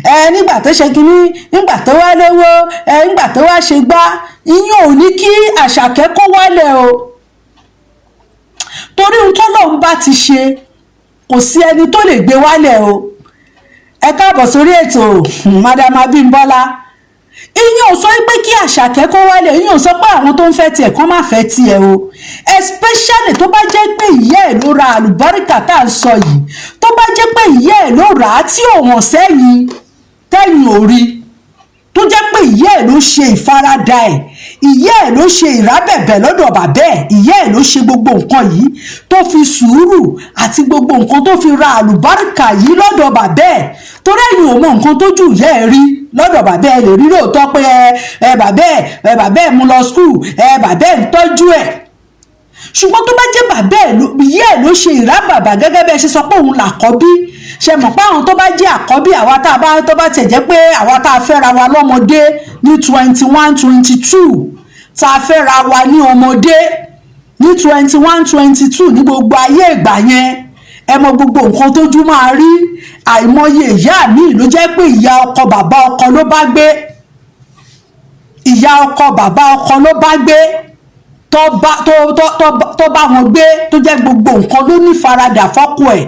Ẹ nígbà tó ṣe kínní, nígbà tó wá lówó, ẹ nígbà tó wá ṣe gbá, ìyẹn ò ní kí Àṣàkẹ́ kó wálẹ̀ o, torí ohun tọ́lọ́run bá ti ṣe, kò sí ẹni tó lè gbé wálẹ̀ o. Ẹ káàbọ̀ sórí ètò, Madam Abímbọ́lá. Ìyẹn ò sọ pé kí Àṣàkẹ́ kó wálẹ̀. Ìyẹn ò sọ pé àwọn tó ń fẹ́ tiẹ̀ kán má fẹ́ tiẹ̀ o, especially tó bá jẹ́ pé ìyá ẹ̀ ló ra àlùbáríkà tá à ń sọ yìí. Tó bá jẹ́ pé ìyá ẹ̀ ló rà á tí ò hàn sẹ́yìn, tẹ́yìn ò rí, tó jẹ́ pé ìyá ẹ̀ ló ṣe ìfaradà ẹ̀, ìyá ẹ̀ ló ṣe ìrábẹ̀bẹ̀ lọ́dọ̀ bàbá ẹ̀, ìyá ẹ̀ ló ṣe gbogbo nǹkan yìí, tó fi sùúrù àti gbogbo nǹkan tó fi ra àlùbáríkà yìí lọ́dọ̀ bàbá ẹ̀, torí ẹ̀yin ò mọ nǹkan tójú ìyá ẹ̀ rí lọ́dọ̀ bàbá ẹ̀. Lè rí lóòótọ́ pé ẹ bàbá ẹ̀, ẹ bàbá ẹ̀ mú lọ school, ẹ bàbá ẹ̀ ń tọ́jú ẹ̀. Ṣùgbọ́n tó bá jẹ́ bàbá ẹ̀, ìyá ẹ̀ ló ṣe ìrábàbà, gẹ́gẹ́ bẹ́ẹ̀ ṣe sọ pé òun làkọ́bí. Ṣe mọ̀ pé àwọn tó bá jẹ́ àkọ́bí, àwa tá a bá, tó bá tiẹ̀ jẹ́ pé àwa tá a fẹ́ra wa lọ́mọdé ní 21, 22, tá a fẹ́ra wa ní ọmọdé ní 21, 22, ní gbogbo ayé ìgbà yẹn, ẹ mọ gbogbo nǹkan tójú máa rí. Àìmọye ìyá mi ló jẹ́ pé ìyá ọkọ, bàbá ọkọ ló bá gbé, ìyá ọkọ, bàbá ọkọ ló bá gbé, tó bá wọn gbé, tó jẹ́ gbogbo nǹkan ló ní faradà fọ́kọ ẹ̀.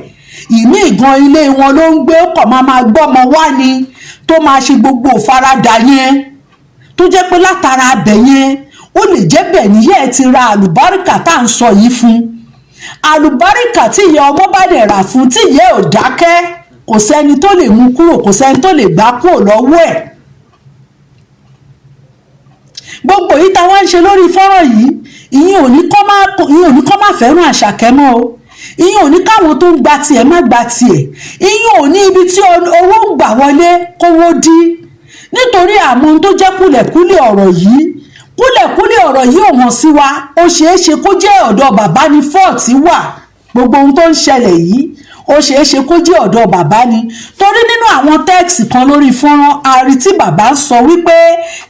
Ìmí ìgan, ilé wọn ló ń gbé, ó kàn máa máa gbọ́mọ wá ni. Tó máa ṣe gbogbo ìfaradà yẹn, tó jẹ́ pé látara abẹ yẹn, ó lè jẹ́ bẹ́ẹ̀ níyẹ́ ẹ ti ra àlùbáríkà tá à ń sọ yìí fún. Àlùbáríkà tí ìyá ọmọ bá dẹ̀ rà fún, tí ìyá ẹ̀ ò dákẹ́, kò sẹ́ni tó lè mú kúrò, kò sẹ́ni tó lè gbá kúrò lọ́wọ́ ẹ̀. Gbogbo yìí tá a wá ń ṣe lórí fọ́nrán yìí, ìyẹn ò ní kọ́ má fẹ́ràn Àṣàkẹ́ mọ́ o. Ìyẹn ò ní káwọn tó ń gba tiẹ̀ má gba tiẹ̀. Ìyẹn ò ní ibi tí owó ń gbà wọlé kówó dí, nítorí àmọ́ ohun tó jẹ́ kúlẹ̀kúlẹ̀ ọ̀rọ̀ yìí, kúlẹ̀kúlẹ̀ ọ̀rọ̀ yìí ò hàn sí wa. Ó ṣeé ṣe kó jẹ́ ọ̀dọ̀ bàbá ni fault wà. Gbogbo ohun tó ń ṣẹlẹ̀ yìí, ó ṣeé ṣe kó jẹ́ ọ̀dọ̀ bàbá ni, torí nínú àwọn text kan lórí fọ́nrán, a rí tí bàbá ń sọ wípé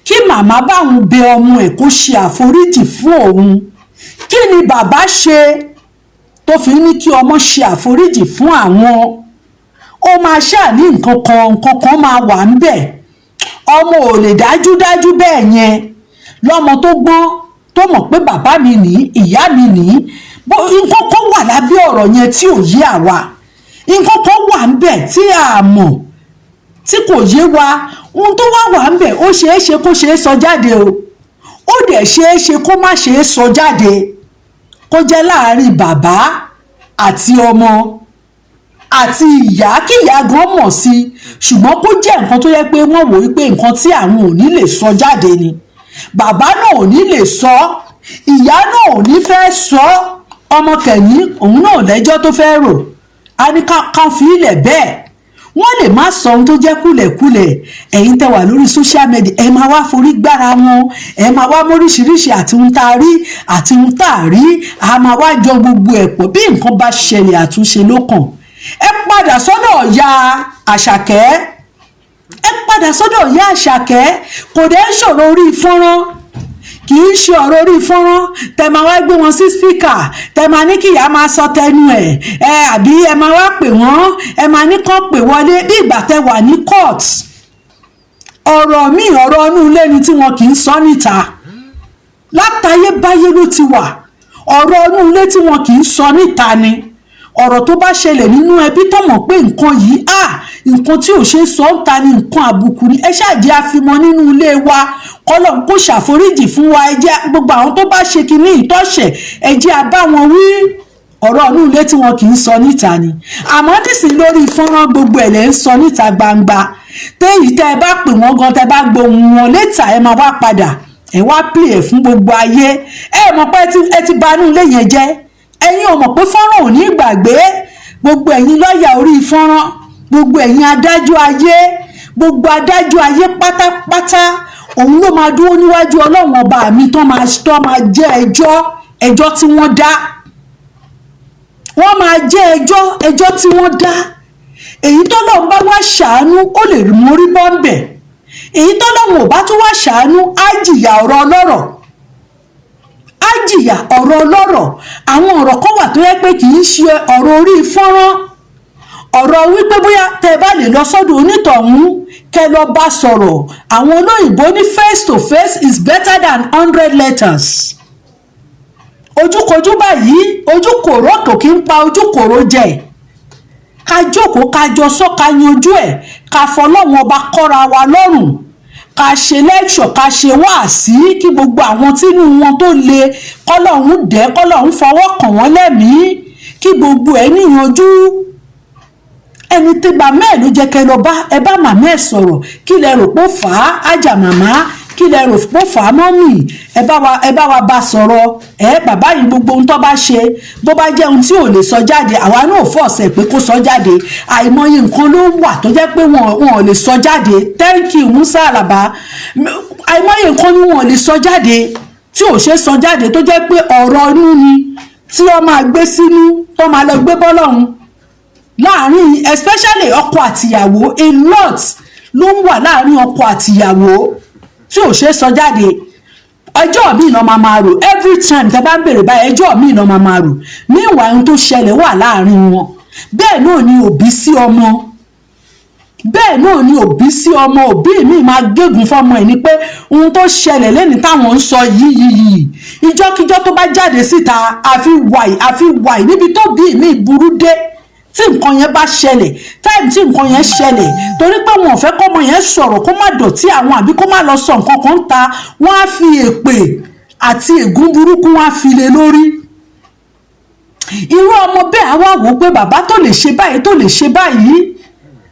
kí màmá báwọn bẹ ọmọ ẹ̀ kó ṣe àforíjì fún òun. Kí ni bàbá ṣe tó fi ní kí ọmọ ṣe àforíjì fún àwọn? Ó máa ṣáà ní nǹkan kan, nǹkan kan máa wà ń bẹ̀. Ọmọ ò lè dájúdájú bẹ́ẹ̀ yẹn. Lọ́mọ tó gbọ́n, tó mọ̀ pé bàbá mi ní, ìyá mi ní, nǹkan kan wà lábẹ́ ọ̀rọ̀ yẹn tí ò yé àwa. Nǹkan kan wà ń bẹ̀ tí a mọ̀, tí kò yé wa. Ohun tó wá wà ń bẹ̀, ó ṣeé ṣe kó ṣeé sọ jáde o, ó dẹ̀ ṣeé ṣe kó má ṣeé sọ jáde, kó jẹ́ láàrin bàbá àti ọmọ àti ìyá, kí ìyá gan mọ̀ sí i, ṣùgbọ́n kó jẹ́ nǹkan tó yẹ pé wọ́n wò wípé nǹkan tí àwọn ò ní lè sọ jáde ni. Bàbá náà ò ní lè sọ, ìyá náà ò ní fẹ́ sọ, ọmọ kẹ̀yìn òun náà lẹ́jọ́ tó fẹ́ rò á ní ká fi ilẹ̀ bẹ́ẹ̀. Wọ́n lè má sọ ohun tó jẹ́ kúlẹ̀kúlẹ̀. Ẹ̀yin tẹ́ wà lórí social media, ẹ máa wá forí gbára wọn, ẹ máa wá móríṣiríṣi àti ohun tá a rí àti ohun tá a rí, a máa wá jọ gbogbo ẹ̀ pọ̀. Bí nǹkan bá ṣẹlẹ̀, àtúnṣe ló kàn. Ẹ padà sọ́dọ̀ ìyá Àṣàkẹ́, ẹ padà sọ́dọ̀ ìyá Àṣàkẹ́. Kò dẹ́ ń ṣòro orí fọ́nrán, kì í ṣe ọ̀rọ̀ orí fọ́nrán tẹ máa wá gbé wọn sí speaker, tẹ máa ní kí ìyá máa sọ tẹnu ẹ̀ ẹ, àbí ẹ máa wá pè wọ́n, ẹ máa ní kán pè wọlé bí ìgbà tẹ wà ní court. Ọ̀rọ̀ míì, ọ̀rọ̀ inú ilé ni tí wọn kì í sọ níta. Látayébáyé ló ti wà. Ọ̀rọ̀ inú ilé tí wọn kì í sọ níta ni ọ̀rọ̀ tó bá ṣẹlẹ̀ nínú ẹbí, tó mọ̀ pé nǹkan yìí, à nǹkan tí ò ṣe é sọ ń ta ni, nǹkan àbùkù ni. Ẹ ṣáàjẹ́ àfimọ́ nínú ilé wa, kọ́lọ̀ kó ṣàforíjì fún wa. Ẹ jẹ́ gbogbo àwọn tó bá ṣe kinní ìtọ́ṣẹ̀, ẹ jẹ́ a bá wọn wí. Ọ̀rọ̀ inú ilé tí wọn kì í sọ níta ni. Àmọ́ nísìnyí, lórí fọ́nrán, gbogbo ẹ̀ lẹ́ ń sọ níta gbangba. Téyì tẹ́ ẹ bá pè wọ́n gan, tẹ́ bá gbohùn wọn létà, ẹ máa wá padà, ẹ wá play ẹ̀ fún gbogbo ayé. Ẹ mọ̀ pé ẹ ti bà inú ilé yẹn jẹ́. Ẹ̀yin ò mọ̀ pé fọ́nrán ò ní gbàgbé. Gbogbo ẹ̀yin lọ́ọ̀yà orí fọ́nrán, gbogbo ẹ̀yin adájọ́ ayé, gbogbo adájọ́ ayé pátápátá, òun ló máa dúró níwájú Ọlọ́run Ọba mi tó máa jẹ́ ẹjọ́. Ẹjọ́ tí wọ́n dá, wọ́n máa jẹ́ ẹjọ́. Ẹjọ́ tí wọ́n dá, èyí tọ́lọ́run bá wá ṣàánú, ó lè mórí bọ́ńbẹ̀. Èyí tọ́lọ́run ò bá tún wá ṣàánú, á jìyà ọ̀rọ̀ ọlọ́rọ̀, á jìyà ọ̀rọ̀ ọlọ́rọ̀. Àwọn ọ̀rọ̀ kan wà tó yẹ pé kì í ṣe ọ̀rọ̀ orí fọ́nrán, ọ̀rọ̀ wípé bóyá tẹ́ ẹ bá lè lọ sọ́dọ̀ onítọ̀hún, kẹ́ lọ bá sọ̀rọ̀. Àwọn olóyìnbó ní face to face is better than 100 letters. Ojúkojú báyìí, ojúkòrò kò kí ń pa ojúkòrò jẹ. Ká jókòó, ká jọ sọ, ká yanjú ẹ̀, ká fọlọ́run Ọba kọ́ra wa lọ́rùn, ká ṣe lecture, ká ṣe wáàsí, kí gbogbo àwọn tínú wọn tó le, kọ́lọ́hún dẹ́, kọ́lọ́hún fọwọ́ kàn wọ́n lẹ́mìí, kí gbogbo ẹ̀ níyanjú. Ẹni tí màmá ẹ̀ ló jẹ́ kẹ́ lọ bá, ẹ bá màmá ẹ̀ sọ̀rọ̀. Kí lẹ rò pé ó fà á, ájà màmá? Kí lẹ rò pé ó fà á, mummy? Ẹ bá wa bá sọ̀rọ̀ ẹ. Bàbá yìí, gbogbo ohun tó bá ṣe, bó bá jẹ́ ohun tí ò lè sọ jáde, àwa náà force pé kó sọ jáde. Àìmọye nǹkan ló wà tó jẹ́ pé wọn ò lè sọ jáde. Thank you, Musa Alaba. Àìmọye nǹkan ni wọn ò lè sọ jáde, tí ò ṣe sọ jáde, tó jẹ́ pé ọ̀rọ̀ inú ni tí wọ́n máa gbé sínú, tó máa lọ gbé bọ́lọ́hún láàrin, especially ọkọ àtìyàwó. A lot ló ń wà láàrin ọkọ àtìyàwó tí ò ṣe é sọ jáde. Ẹjọ́ míì náà máa máa rò. Every time tẹ́ bá ń bèrè báyìí, ẹjọ́ míì náà máa máa rò. Meanwhile, ohun tó ṣẹlẹ̀ wà láàrin wọn. Bẹ́ẹ̀ náà ni òbí sí ọmọ, bẹ́ẹ̀ náà ni òbí sí ọmọ. Òbí mi máa gégùn fọmọ ẹ̀ ní pé ohun tó ṣẹlẹ̀ lẹ́ni táwọn ń sọ yìí yìí yìí, ìjọ́kíjọ́ tó bá jáde síta, àfi wàì, àfi wàì. Níbi tó bí mi burú dé. Tí nǹkan yẹn bá ṣẹlẹ̀, time tí nǹkan yẹn ṣẹlẹ̀, torí pé wọn ò fẹ́ kọ́mọ yẹn sọ̀rọ̀, kó má dọ̀tí àwọn, àbí kó má lọ sọ nǹkan kan ta, wọ́n á fi èpè àti ègún burúkú, wọ́n á fi lé lórí. Irú ọmọ bẹ́ẹ̀ á wá wò ó pé bàbá tó lè ṣe báyìí, tó lè ṣe báyìí,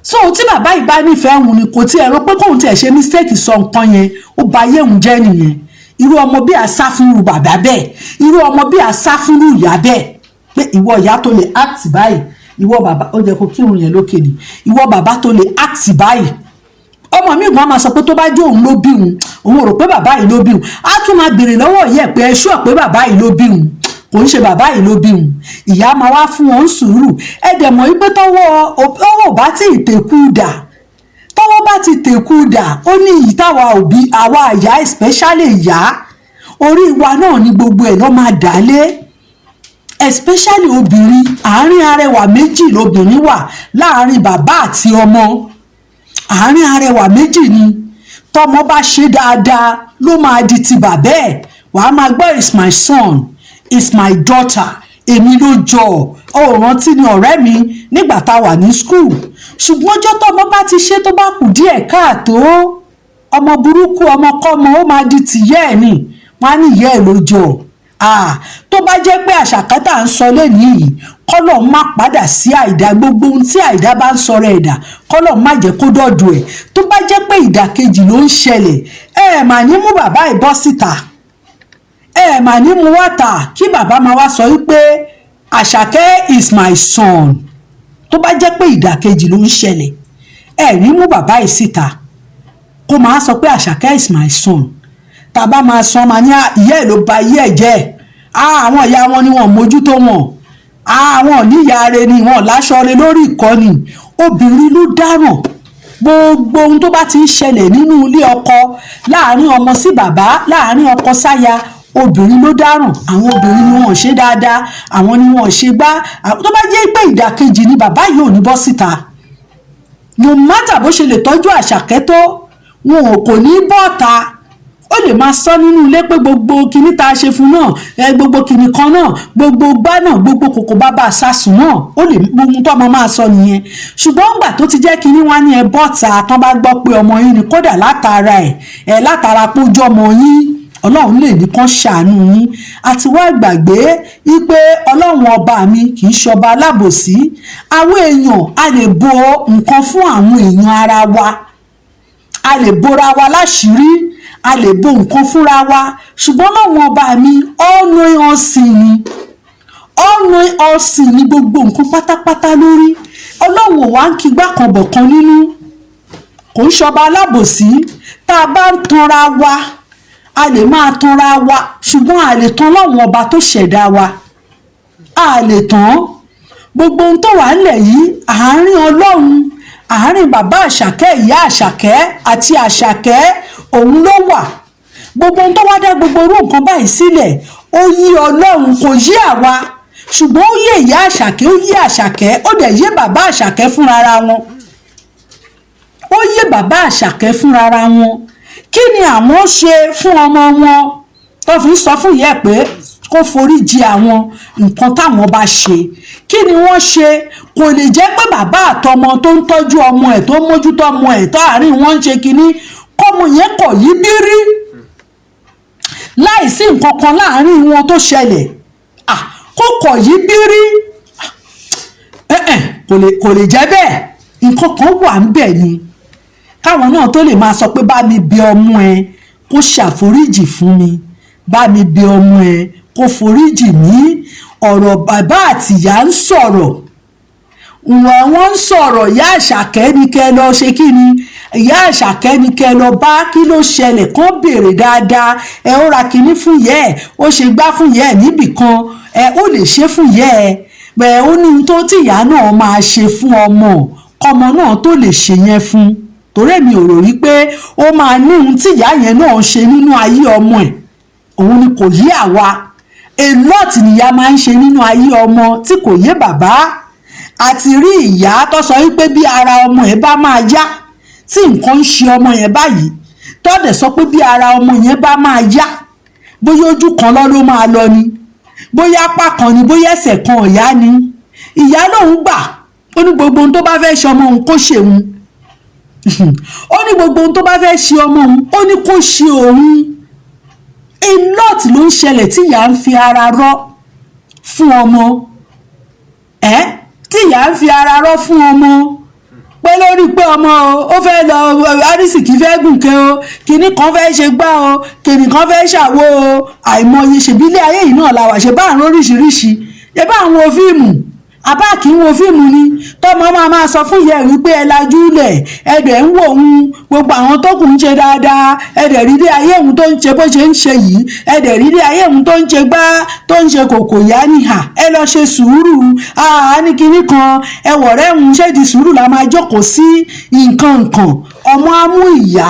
so tí bàbá yìí bá nífẹ̀ẹ́ òun ni, kò tí ẹ rò pé kóun tiẹ̀ ṣe mistake sọ nǹkan yẹn, ó ba ayé òun jẹ́ nìyẹn. Irú ọmọ bí a sá fún irú bàbá bẹ́ẹ̀, irú ọmọ bí a sá fún irú ìyá bẹ́ẹ̀, pé ìwọ ìyá tó lè act báyìí, ìwọ bàbá, ó jẹ́ kó kírun yẹn lókè ni, ìwọ bàbá tó lè act báyìí. Ọmọ mi gan máa sọ pé tó bá jẹ́ òun ló bí òun, òun ò rò pé bàbá yìí ló bí òun. Á tún máa béèrè lọ́wọ́ ìyá ẹ̀ pé, ẹ ṣúọ̀ pé bàbá yìí ló bí òun, kò ń ṣe bàbá yìí ló bí òun? Ìyá máa wá fún wọn sùúrù. Ẹ dẹ̀ mọ̀ wípé tọ́wọ́ bá tí ì tẹ̀kú dà, tọ́wọ́ bá ti tẹ̀kú dà, ó ní ìyí táwa òbí, àwa ìyá, especially ìyá, orí wa náà ni gbogbo ẹ̀ lọ́ máa dà lé, especially obìnrin. Àárín arẹwà méjì lobìnrin wà, láàárín bàbá àti ọmọ. Àárín arẹwà méjì ni. Tọmọ bá ṣe dáadáa, ló máa di ti bàbá ẹ̀. Wàá máa gbọ́, "It's my son, it's my daughter, èmi ló jọ ọ." Rántí ni, ọ̀rẹ́ mi, nígbà tá a wà ní school. Ṣùgbọ́n ọjọ́ tọmọ bá ti ṣe tó bá kù díẹ̀ káàtó, ọmọ burúkú, ọmọkọ́mọ, ó máa di tìyẹ́ ẹ̀ ni. Wọ́n á ní ìyá ẹ̀ ló jọ. Tó bá jẹ́ pé àṣàkátà ń sọ lẹ́nìí yìí, kọ́lọ̀ má padà sí àìdá. Gbogbo ohun tí àìdá bá ń sọ̀rọ̀ ẹ̀dá, kọ́lọ̀ má jẹ́ kó dọ̀dọ̀ ẹ̀. Tó bá jẹ́ pé ìdàkejì ló ń ṣẹlẹ̀, ẹ mà ní mú bàbá ẹ̀ bọ́ síta, ẹ mà ní mú wá tà kí bàbá máa wá sọ wípé, "Àṣàkẹ́ is my son." Tó bá jẹ́ pé ìdàkejì ló ń ṣẹlẹ̀, ẹ ní mú bàbá yìí síta kó máa sọ pé, "Àṣàkẹ́ is my son." Tàbá máa sọ, máa ní ìyá ẹ̀ ló ba ayé ẹ̀ jẹ́, àwọn ìyá wọn ni wọn mójútó wọn, àwọn níyà re ni wọn láṣọ re lórí ìkọ́ni. Obìnrin ló dáràn. Gbogbo ohun tó bá ti ń ṣẹlẹ̀ nínú ilé ọkọ, láàárín ọmọ sí bàbá, láàárín ọkọ sáya, obìnrin ló dáràn. Àwọn obìnrin ni wọn ò ṣe dáadáa, àwọn ni wọn ò ṣe gbá. Tó bá jẹ́ pé ìdàkejì ni, bàbá yìí ò ní bọ́ síta. No matter bó ṣe lè tọ́jú Àṣàkẹ́ tó, wọn ò kò ní bọ́ta. Ó lè máa sọ nínú ilé pé gbogbo kinní tá a ṣe fún náà ẹ, gbogbo kinní kan náà, gbogbo gbá náà, gbogbo kòkò bàbá sásùn náà, ó lè ohun tó ọmọ máa sọ nìyẹn. Ṣùgbọ́n ńgbà tó ti jẹ́ kinní wá ní ẹ bọ́ta, tán bá gbọ́ pé ọmọ yín ni, kódà látara ẹ̀ ẹ̀ látara pójú ọmọ yín, Ọlọ́run lè ní kán ṣàánú yín. Àti wá gbàgbé wípé Ọlọ́run ọba mi kì í ṣọba alábòsí. Àwọn èèyàn, a lè bo nǹkan fún àwọn èèyàn ara wa, a lè bora wa láṣìírí, a lè bo nǹkan fúnra wa, ṣùgbọ́n Ọlọ́run ọba mi, all knowing, all seeing ni, all knowing, all seeing ni. Gbogbo nǹkan pátápátá lórí. Ọlọ́run ò wá ń kígbá kan bọ̀ kan nínú, kò ń ṣọba alábòsí. Tá a bá ń tanra wa, a lè máa tanra wa, ṣùgbọ́n a lè tan Ọlọ́run ọba tó ṣẹ̀dá wa, a lè tán. Gbogbo ohun tó wà nílẹ̀ yìí, àárín Ọlọ́run, àárín bàbá Àṣàkẹ́, ìyá Àṣàkẹ́ àti Àṣàkẹ́, òun ló wà. Gbogbo ohun tó wá dá gbogbo irú nǹkan báyìí sílẹ̀, ó yí Ọlọ́run, kò yí àwa, ṣùgbọ́n ó yé ìyá Àṣàkẹ́, ó yé Àṣàkẹ́, ó dẹ̀ yé bàbá Àṣàkẹ́ fúnra wọn. Ó yé bàbá Àṣàkẹ́ fúnra wọn. Kí ni àwọn ṣe fún ọmọ wọn tó fi ń sọ fún ìyá ẹ̀ pé kó forí jì àwọn nǹkan táwọn bá ṣe? Kí ni wọ́n ṣe? Kò lè jẹ́ pé bàbá àtọmọ tó ń tọ́jú ọmọ ẹ̀, tó ń mójútó ọmọ ẹ̀, tó àárín wọn ń ṣe kínní, kọ́mọ yẹn kọ̀ yí bírí láìsí nǹkan kan láàárín wọn tó ṣẹlẹ̀. Kó kọ̀ yí bírí, kò lè jẹ́ bẹ́ẹ̀. Nǹkan kan wà ń bẹ̀ ni káwọn náà tó lè máa sọ pé, "Bá mi bẹ̀ ọmọ ẹ kó ṣàforíjì fún mi, bá mi bẹ̀ ọmọ ẹ kó foríjì mí." Ọ̀rọ̀ bàbá àtìyá ń sọ̀rọ̀, wọ́n ń sọ̀rọ̀. Ìyá Àṣàkẹ́ ní kẹ́ lọ ṣe kí ni, ìyá Àṣàkẹ́ ní kẹ́ lọ bá, kí ló ṣẹlẹ̀, kán béèrè dáadáa. Ẹ ó ra kinní fún ìyá ẹ̀, ó ṣe gbá fún ìyá ẹ̀ níbì kan, ẹ ó lè ṣe fún ìyá ẹ̀ ẹ. Ó ní tó tí ìyá náà máa ṣe fún ọmọ, kọ́mọ náà tó lè ṣe yẹn fún, torí èmi ò rò wípé ó máa ní ohun tí ìyá yẹn náà ṣe nínú ayé ọmọ ẹ̀, òun ni kò yé àwa. A lot nìyá máa ń ṣe nínú ayé ọmọ tí kò yé bàbá. Àti rí ìyá tó sọ wípé bí ara ọmọ ẹ̀ bá máa yá, tí nǹkan ń ṣe ọmọ yẹn báyìí, tó dẹ̀ sọ pé bí ara ọmọ yẹn bá máa yá, bóyá ojú kan lọ ló máa lọ ni, bóyá apá kan ni, bóyá ẹsẹ̀ kan ọ̀yá ni, ìyá lòun gbà. Ó ní gbogbo ohun tó bá fẹ́ ṣe ọmọ òun, kó ṣe òun. Ó ní gbogbo ohun tó bá fẹ́ ṣe ọmọ òun, ó ní kó ṣe òun. A lot ló ń ṣẹlẹ̀ tí ìyá ń fi ara rọ́ fún ọmọ ẹ, tí ìyá ń fi ara rọ́ fún ọmọ, pé lórí pé ọmọ o, ó fẹ́ lọ arísìkí, fẹ́ gùnkè o, kinní kan fẹ́ ṣe gbá o, kinní kan fẹ́ ṣàwo o. Àìmọye ṣèbílẹ̀ ayé yìí náà la wà, ṣe bá àrùn oríṣiríṣi, ṣe bá àwọn wo fíìmù, àbá kì í wo fíìmù ni, tọmọ máa sọ fún ìyá ẹ wípé ẹ lajú lẹ̀, ẹ dẹ̀ ń wò òun, gbogbo àwọn tó kù ń ṣe dáadáa, ẹ dẹ̀ rí ilé ayé òun tó ń ṣe bó ṣe ń ṣe yìí, ẹ dẹ̀ rí ilé ayé òun tó ń ṣe gbá, tó ń ṣe kòkò yá níhà, ẹ lọ ṣe sùúrù. Àá ní kinní kan, ẹ wọ̀rẹ́ òun ṣé di sùúrù la máa jókòó sí nǹkan nǹkan. Ọmọ á mú ìyá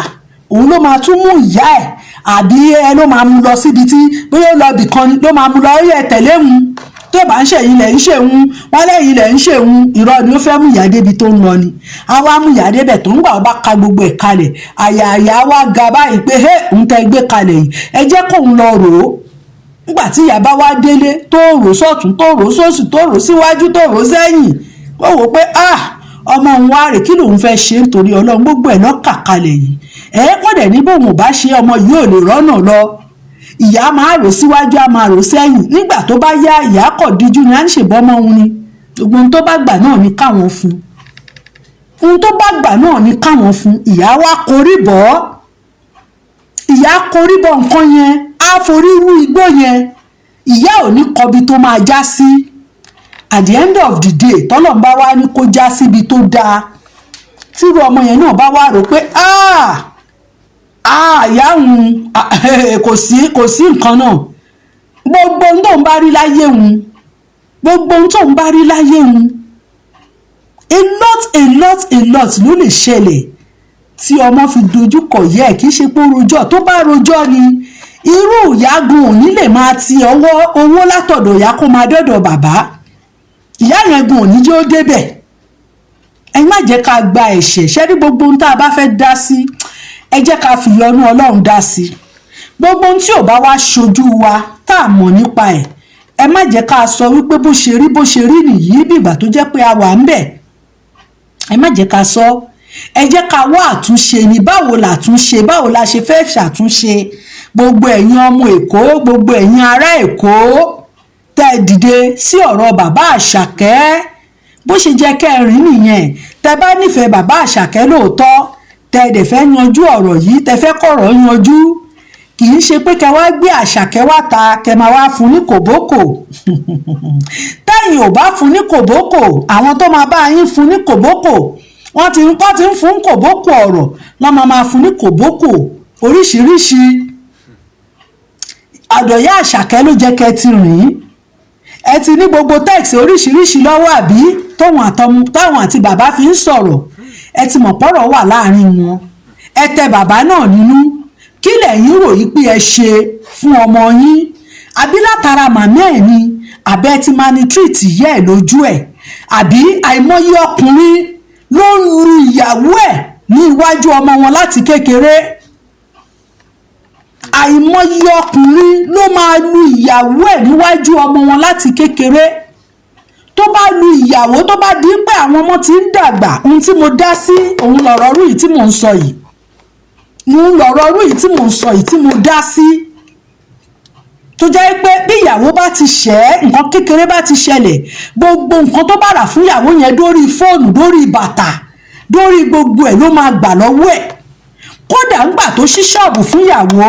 òun, ló máa tún mú ìyá ẹ̀, àbí ẹ ló máa mú lọ síbi tí bóyá ó lọ ibì kan, ló máa mú lọ, ó yẹ tẹ̀lé òun, tó bá ń ṣèyí lẹ̀ ń ṣèun, wọ́n lẹ́yìn lẹ̀ ń ṣèun. Irọ́ ni, ó fẹ́ mú ìyá débi tó ń lọ ni. A wá mú ìyá débẹ̀ tó ń gbà, ó bá ka gbogbo ẹ̀ kalẹ̀, àyà àyà wa ga báyìí pé hé, òun tẹ́ gbé kalẹ̀ yìí, ẹ jẹ́ kóun lọ rò ó. Nígbà tí ìyá bá wá délé, tó rò sọ́tún, tó rò sósì, tó rò síwájú, tó rò sẹ́yìn, ó wò pé, ah, ọmọ òun wá rè, kí lòun fẹ́ ṣe nítorí Ọlọ́run? Gbogbo ẹ̀ lọ́kà kalẹ̀ yìí, ẹ wọ́n dẹ̀ ní bóun ò bá ṣe, ọmọ yìí ò lè rọ́nà lọ. Ìyá máa rò síwájú, á máa rò sẹ́yìn. Nígbà tó bá yá, ìyá kọ̀ díjú ni, à ń ṣèbọ́mọ òun ni, gbogbo ohun tó bá gbà náà ni káwọn fún, ohun tó bá gbà náà ni káwọn fún. Ìyá wa korí bọ́, ìyá korí bọ́ nǹkan yẹn, á forí rú igbó yẹn. Ìyá ò ní kọbi tó máa já sí. At the end of the day, tọ́lọ́run bá wá ní kó já síbi tó dáa, tírú ọmọ yẹn náà bá wá rò pé, ah ah, ìyá òun, kò sí nǹkan náà, gbogbo ohun tó ń bá rí láyé òun, gbogbo ohun tó ń bá rí láyé òun. A lot, a lot, a lot ló lè ṣẹlẹ̀ tí ọmọ fi dojú kọ yẹ. Kì í ṣe pé ó rojọ́. Tó bá rojọ́ ni, irú ìyágun òní lè máa ti ọwọ́ owó látọ̀dọ̀ ìyá kó máa dọ́dọ̀ bàbá. Ìyá yẹn gun òní jẹ́ ó débẹ̀. Ẹ má jẹ́ ká gba ẹ̀ṣẹ̀ ṣẹ́rí. Gbogbo ohun tá a bá fẹ́ dá sí, ẹ jẹ́ ká fi ìyọ́nú Ọlọ́run dá sí. Gbogbo ohun tí ò bá wá ṣojú wa, tá a mọ̀ nípa ẹ̀, ẹ má jẹ́ ká sọ wípé bó ṣe rí, bó ṣe rí nìyí, bí ìgbà tó jẹ́ pé a wà ń bẹ̀. Ẹ má jẹ́ ká sọ. Ẹ jẹ́ ká wá àtúnṣe ní. Báwo làtúnṣe? Báwo la ṣe fẹ́ ṣàtúnṣe? Gbogbo ẹ̀yin ọmọ Èkó, gbogbo ẹ̀yin ará Èkó tẹ́ ẹ dìde sí ọ̀rọ̀ bàbá Àṣàkẹ́, bó ṣe jẹ́ kẹrin nìyẹn. Tẹ́ bá nífẹ̀ẹ́ bàbá Àṣàkẹ́ lóòótọ́, tẹ́ ẹ dẹ̀ fẹ́ yanjú ọ̀rọ̀ yìí, tẹ́ fẹ́ kọ̀rọ̀ yanjú, kì í ṣe pé kẹ́ wá gbé Àṣàkẹ́ wá ta, kẹ́ máa wá fún ní kòbókò. Tẹ́yìn ò bá fún ní kòbókò, àwọn tó máa bá yín fún ní kòbókò, wọ́n ti ń fún kòbókò ọ̀rọ̀, wọ́n máa fún ní kòbókò oríṣiríṣi. Àdọ̀yà Àṣàkẹ́ ló jẹ́ kẹ́ ti rìn. Ẹ ti ní gbogbo text oríṣiríṣi lọ́wọ́, àbí táwọn àti bàbá fi ń sọ̀rọ̀. Ẹ ti mọ̀ pọ́rọ̀ wà láàrin wọn. Ẹ tẹ bàbá náà nínú. Kí lẹ̀yin rò yí pé ẹ ṣe fún ọmọ yín? Àbí látara màmá ẹ̀ ni? Àbẹ́ ti maltreat ìyá ẹ̀ lójú ẹ̀? Àbí àìmọye ọkùnrin ló ń lu ìyàwó ẹ̀ ní iwájú ọmọ wọn láti kékeré. Àìmọye ọkùnrin ló máa lu ìyàwó ẹ̀ níwájú ọmọ wọn láti kékeré. Tó bá lu ìyàwó, tó bá di pé àwọn ọmọ ti ń dàgbà, ohun tí mo dá sí òun lọ̀rọ̀ rú yìí tí mò ń sọ yìí, òun lọ̀rọ̀ rú yìí tí mò ń sọ yìí tí mo dá sí, tó jẹ́ pé bí ìyàwó bá ti ṣẹ́ ẹ́, nǹkan kékeré bá ti ṣẹlẹ̀, gbogbo nǹkan tó bá rà fún ìyàwó yẹn, dórí fóònù, dórí bàtà, dórí gbogbo ẹ̀, ló máa gbà lọ́wọ́ ẹ̀. Kódà ńgbà tó ṣí ṣọ́ọ̀bù fún ìyàwó,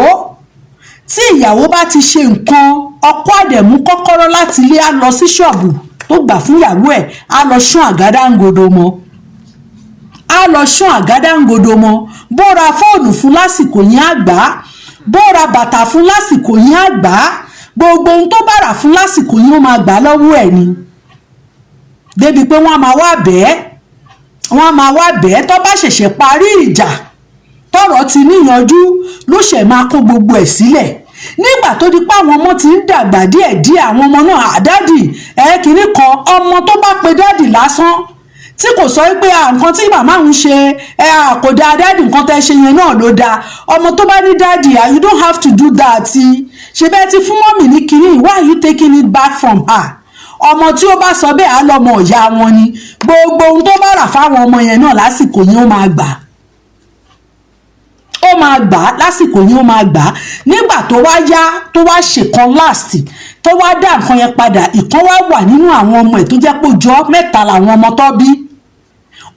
tí ìyàwó bá ti ṣe nǹkan, ọkọ àdẹ̀mú kọ́kọ́rọ́ láti ilé, á lọ sí ṣọ́ọ̀bù tó gbà fún ìyàwó ẹ̀, á lọ ṣún àgádágodo mọ́, á lọ ṣún àgádágodo mọ́. Bó ra fóònù fún lásìkò yẹn, á gbà á. Bó ra bàtà fún lásìkò yẹn, á gbà á. Gbogbo ohun tó bá rà fún lásìkò yẹn, ó máa gbà á lọ́wọ́ ẹ̀ ni, débi pé wọ́n á máa wá bẹ́ẹ̀, wọ́n á máa wá bẹ́ẹ̀. Tó bá ṣẹ̀ṣẹ̀ parí ìjà, tọ́rọ̀ ti níyanjú, ló ṣẹ̀ máa kó gbogbo ẹ̀ sílẹ̀. Nígbà tó di pé àwọn ọmọ ti ń dàgbà díẹ̀díẹ̀, àwọn ọmọ náà, "Daddy ẹ kìíní kan." Ọmọ tó bá pe daddy lásán, tí kò sọ pé nǹkan tí màmá òun ṣe ẹ kò dáa, "Daddy, nǹkan tẹ́ ṣe yẹn náà ló dáa." Ọmọ tó bá ní, "Daddy, you don't have to do that. Ṣe bẹ́ẹ̀ ti fún mummy ní kínní? Why are you taking it back from her?" Ọmọ tí ó bá sọ bẹ́ẹ̀ á lọ́mọ ìyá wọn ni. Gbogbo ohun tó bá rà fáwọn ọmọ yẹn náà lásìkò yẹn, ó máa gbà, ó máa gbà á lásìkò yẹn, ó máa gbà á. Nígbà tó wá yá, tó wá ṣèkan last, tó wá dá nǹkan yẹn padà, ìkan wá wà nínú àwọn ọmọ ẹ̀ tó jẹ́ pé ó jọ mẹ́ta làwọn ọmọ tó bí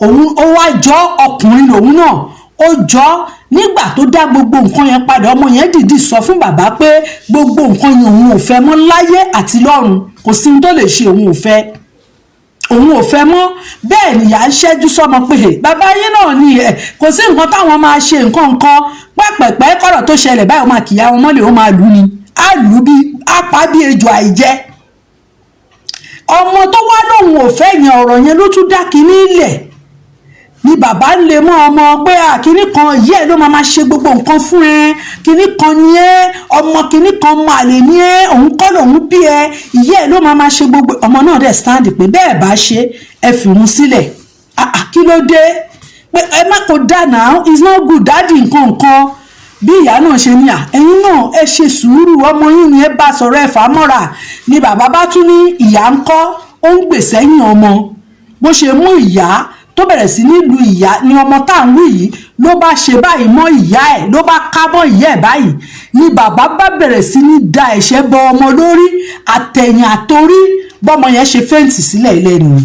òun, ó wá jọ ọkùnrin lòun náà, ó jọ. Nígbà tó dá gbogbo nǹkan yẹn padà, ọmọ yẹn dìídì sọ fún bàbá pé gbogbo nǹkan yẹn, òun ò fẹ́ mọ́ láyé àti lọ́run. Kò sí ohun tó lè ṣe, òun ò fẹ́, òun ò fẹ́ mọ́. Bẹ́ẹ̀ nìyá ń ṣẹ́jú sọ́mọ pé bàbá yín náà ni ẹ̀, kò sí nǹkan táwọn máa ṣe. Nǹkan nǹkan pẹ́pẹ̀pẹ́ kọ́rọ̀ tó ṣẹlẹ̀ báyìí, ó máa kìyà wọn mọ́lẹ̀, ó máa lù ní, á lù bí á pa bí ejò àìjẹ́. Ọmọ tó wá lóun ò fẹ́ yẹn, ọ̀rọ̀ yẹn ló tún dá kinní lẹ̀ ni. Bàbá ń lè mọ́ ọmọ pé kinní kan yìí ẹ̀ ló máa ṣe gbogbo nǹkan fún ẹ, kinní kan ni ẹ, ọmọ kinní kan, ọmọ àlè ni ẹ, òun kọ́ lòun bí ẹ, ìyá ẹ ló máa ṣe gbogbo. Ọmọ náà dẹ̀ stand pé bẹ́ẹ̀ bá ṣe, ẹ fi òun sílẹ̀. Kí ló dé pé ẹ má kó dà náà? It's not good, daddy. Nǹkan nǹkan bí ìyá náà ṣe ní à, ẹ̀yin náà ẹ ṣe sùúrù, ọmọ yín ni, ẹ bá sọ̀rọ̀, ẹ fà á mọ́ra ni. Bàbá bá tún ní ìyá ń kọ́, ó ń gbè sẹ́yìn ọmọ. Bó ṣe mú ìyá tó bẹ̀rẹ̀ sí ní lu ìyá ni ọmọ tá à ń wí yìí ló bá ṣe báyìí mọ́ ìyá ẹ̀, ló bá ká mọ́ ìyá ẹ̀ báyìí ni bàbá bá bẹ̀rẹ̀ sí ní da ẹ̀ṣẹ́ bọ ọmọ lórí, àtẹ̀yìn àtorí. Bọ́mọ yẹn ṣe faint sílẹ̀ ilẹ̀ nìyí.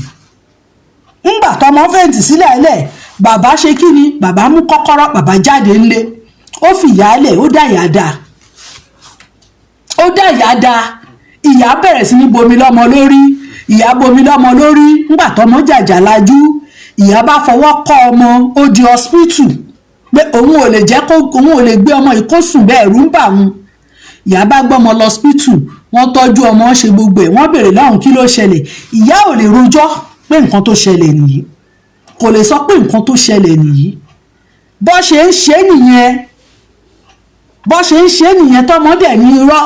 Ńgbà tọmọ faint sílẹ̀ ilẹ̀, bàbá ṣe kí ni? Bàbá mú kọ́kọ́rọ́, bàbá jáde ńlé, ó fi ìyá lẹ̀, ó dá ìyá dá, ó dá ìyá dá. Ìyá bẹ̀rẹ̀ sí ní bomi lọ́mọ lórí, ìyá bomi lọ́mọ lórí. Ńgbà tọmọ jàjà lajú, ìyá bá fọwọ́ kọ́ ọmọ, ó di hospital pé òun ò lè jẹ́ kó, òun ò lè gbé ọmọ yìí kó sùn bẹ́ẹ̀, ẹ̀rù ń bà òun. Ìyá bá gbọ́mọ lọ hospital, wọ́n tọ́jú ọmọ, ṣe gbogbo ẹ̀. Wọ́n béèrè lọ́hùn kí ló ṣẹlẹ̀. Ìyá ò lè rojọ́ pé nǹkan tó ṣẹlẹ̀ nìyí, kò lè sọ pé nǹkan tó ṣẹlẹ̀ nìyí. Bó ṣe ń ṣe nìyẹn, bó ṣe ń ṣe nìyẹn, tọmọdé ní irọ́.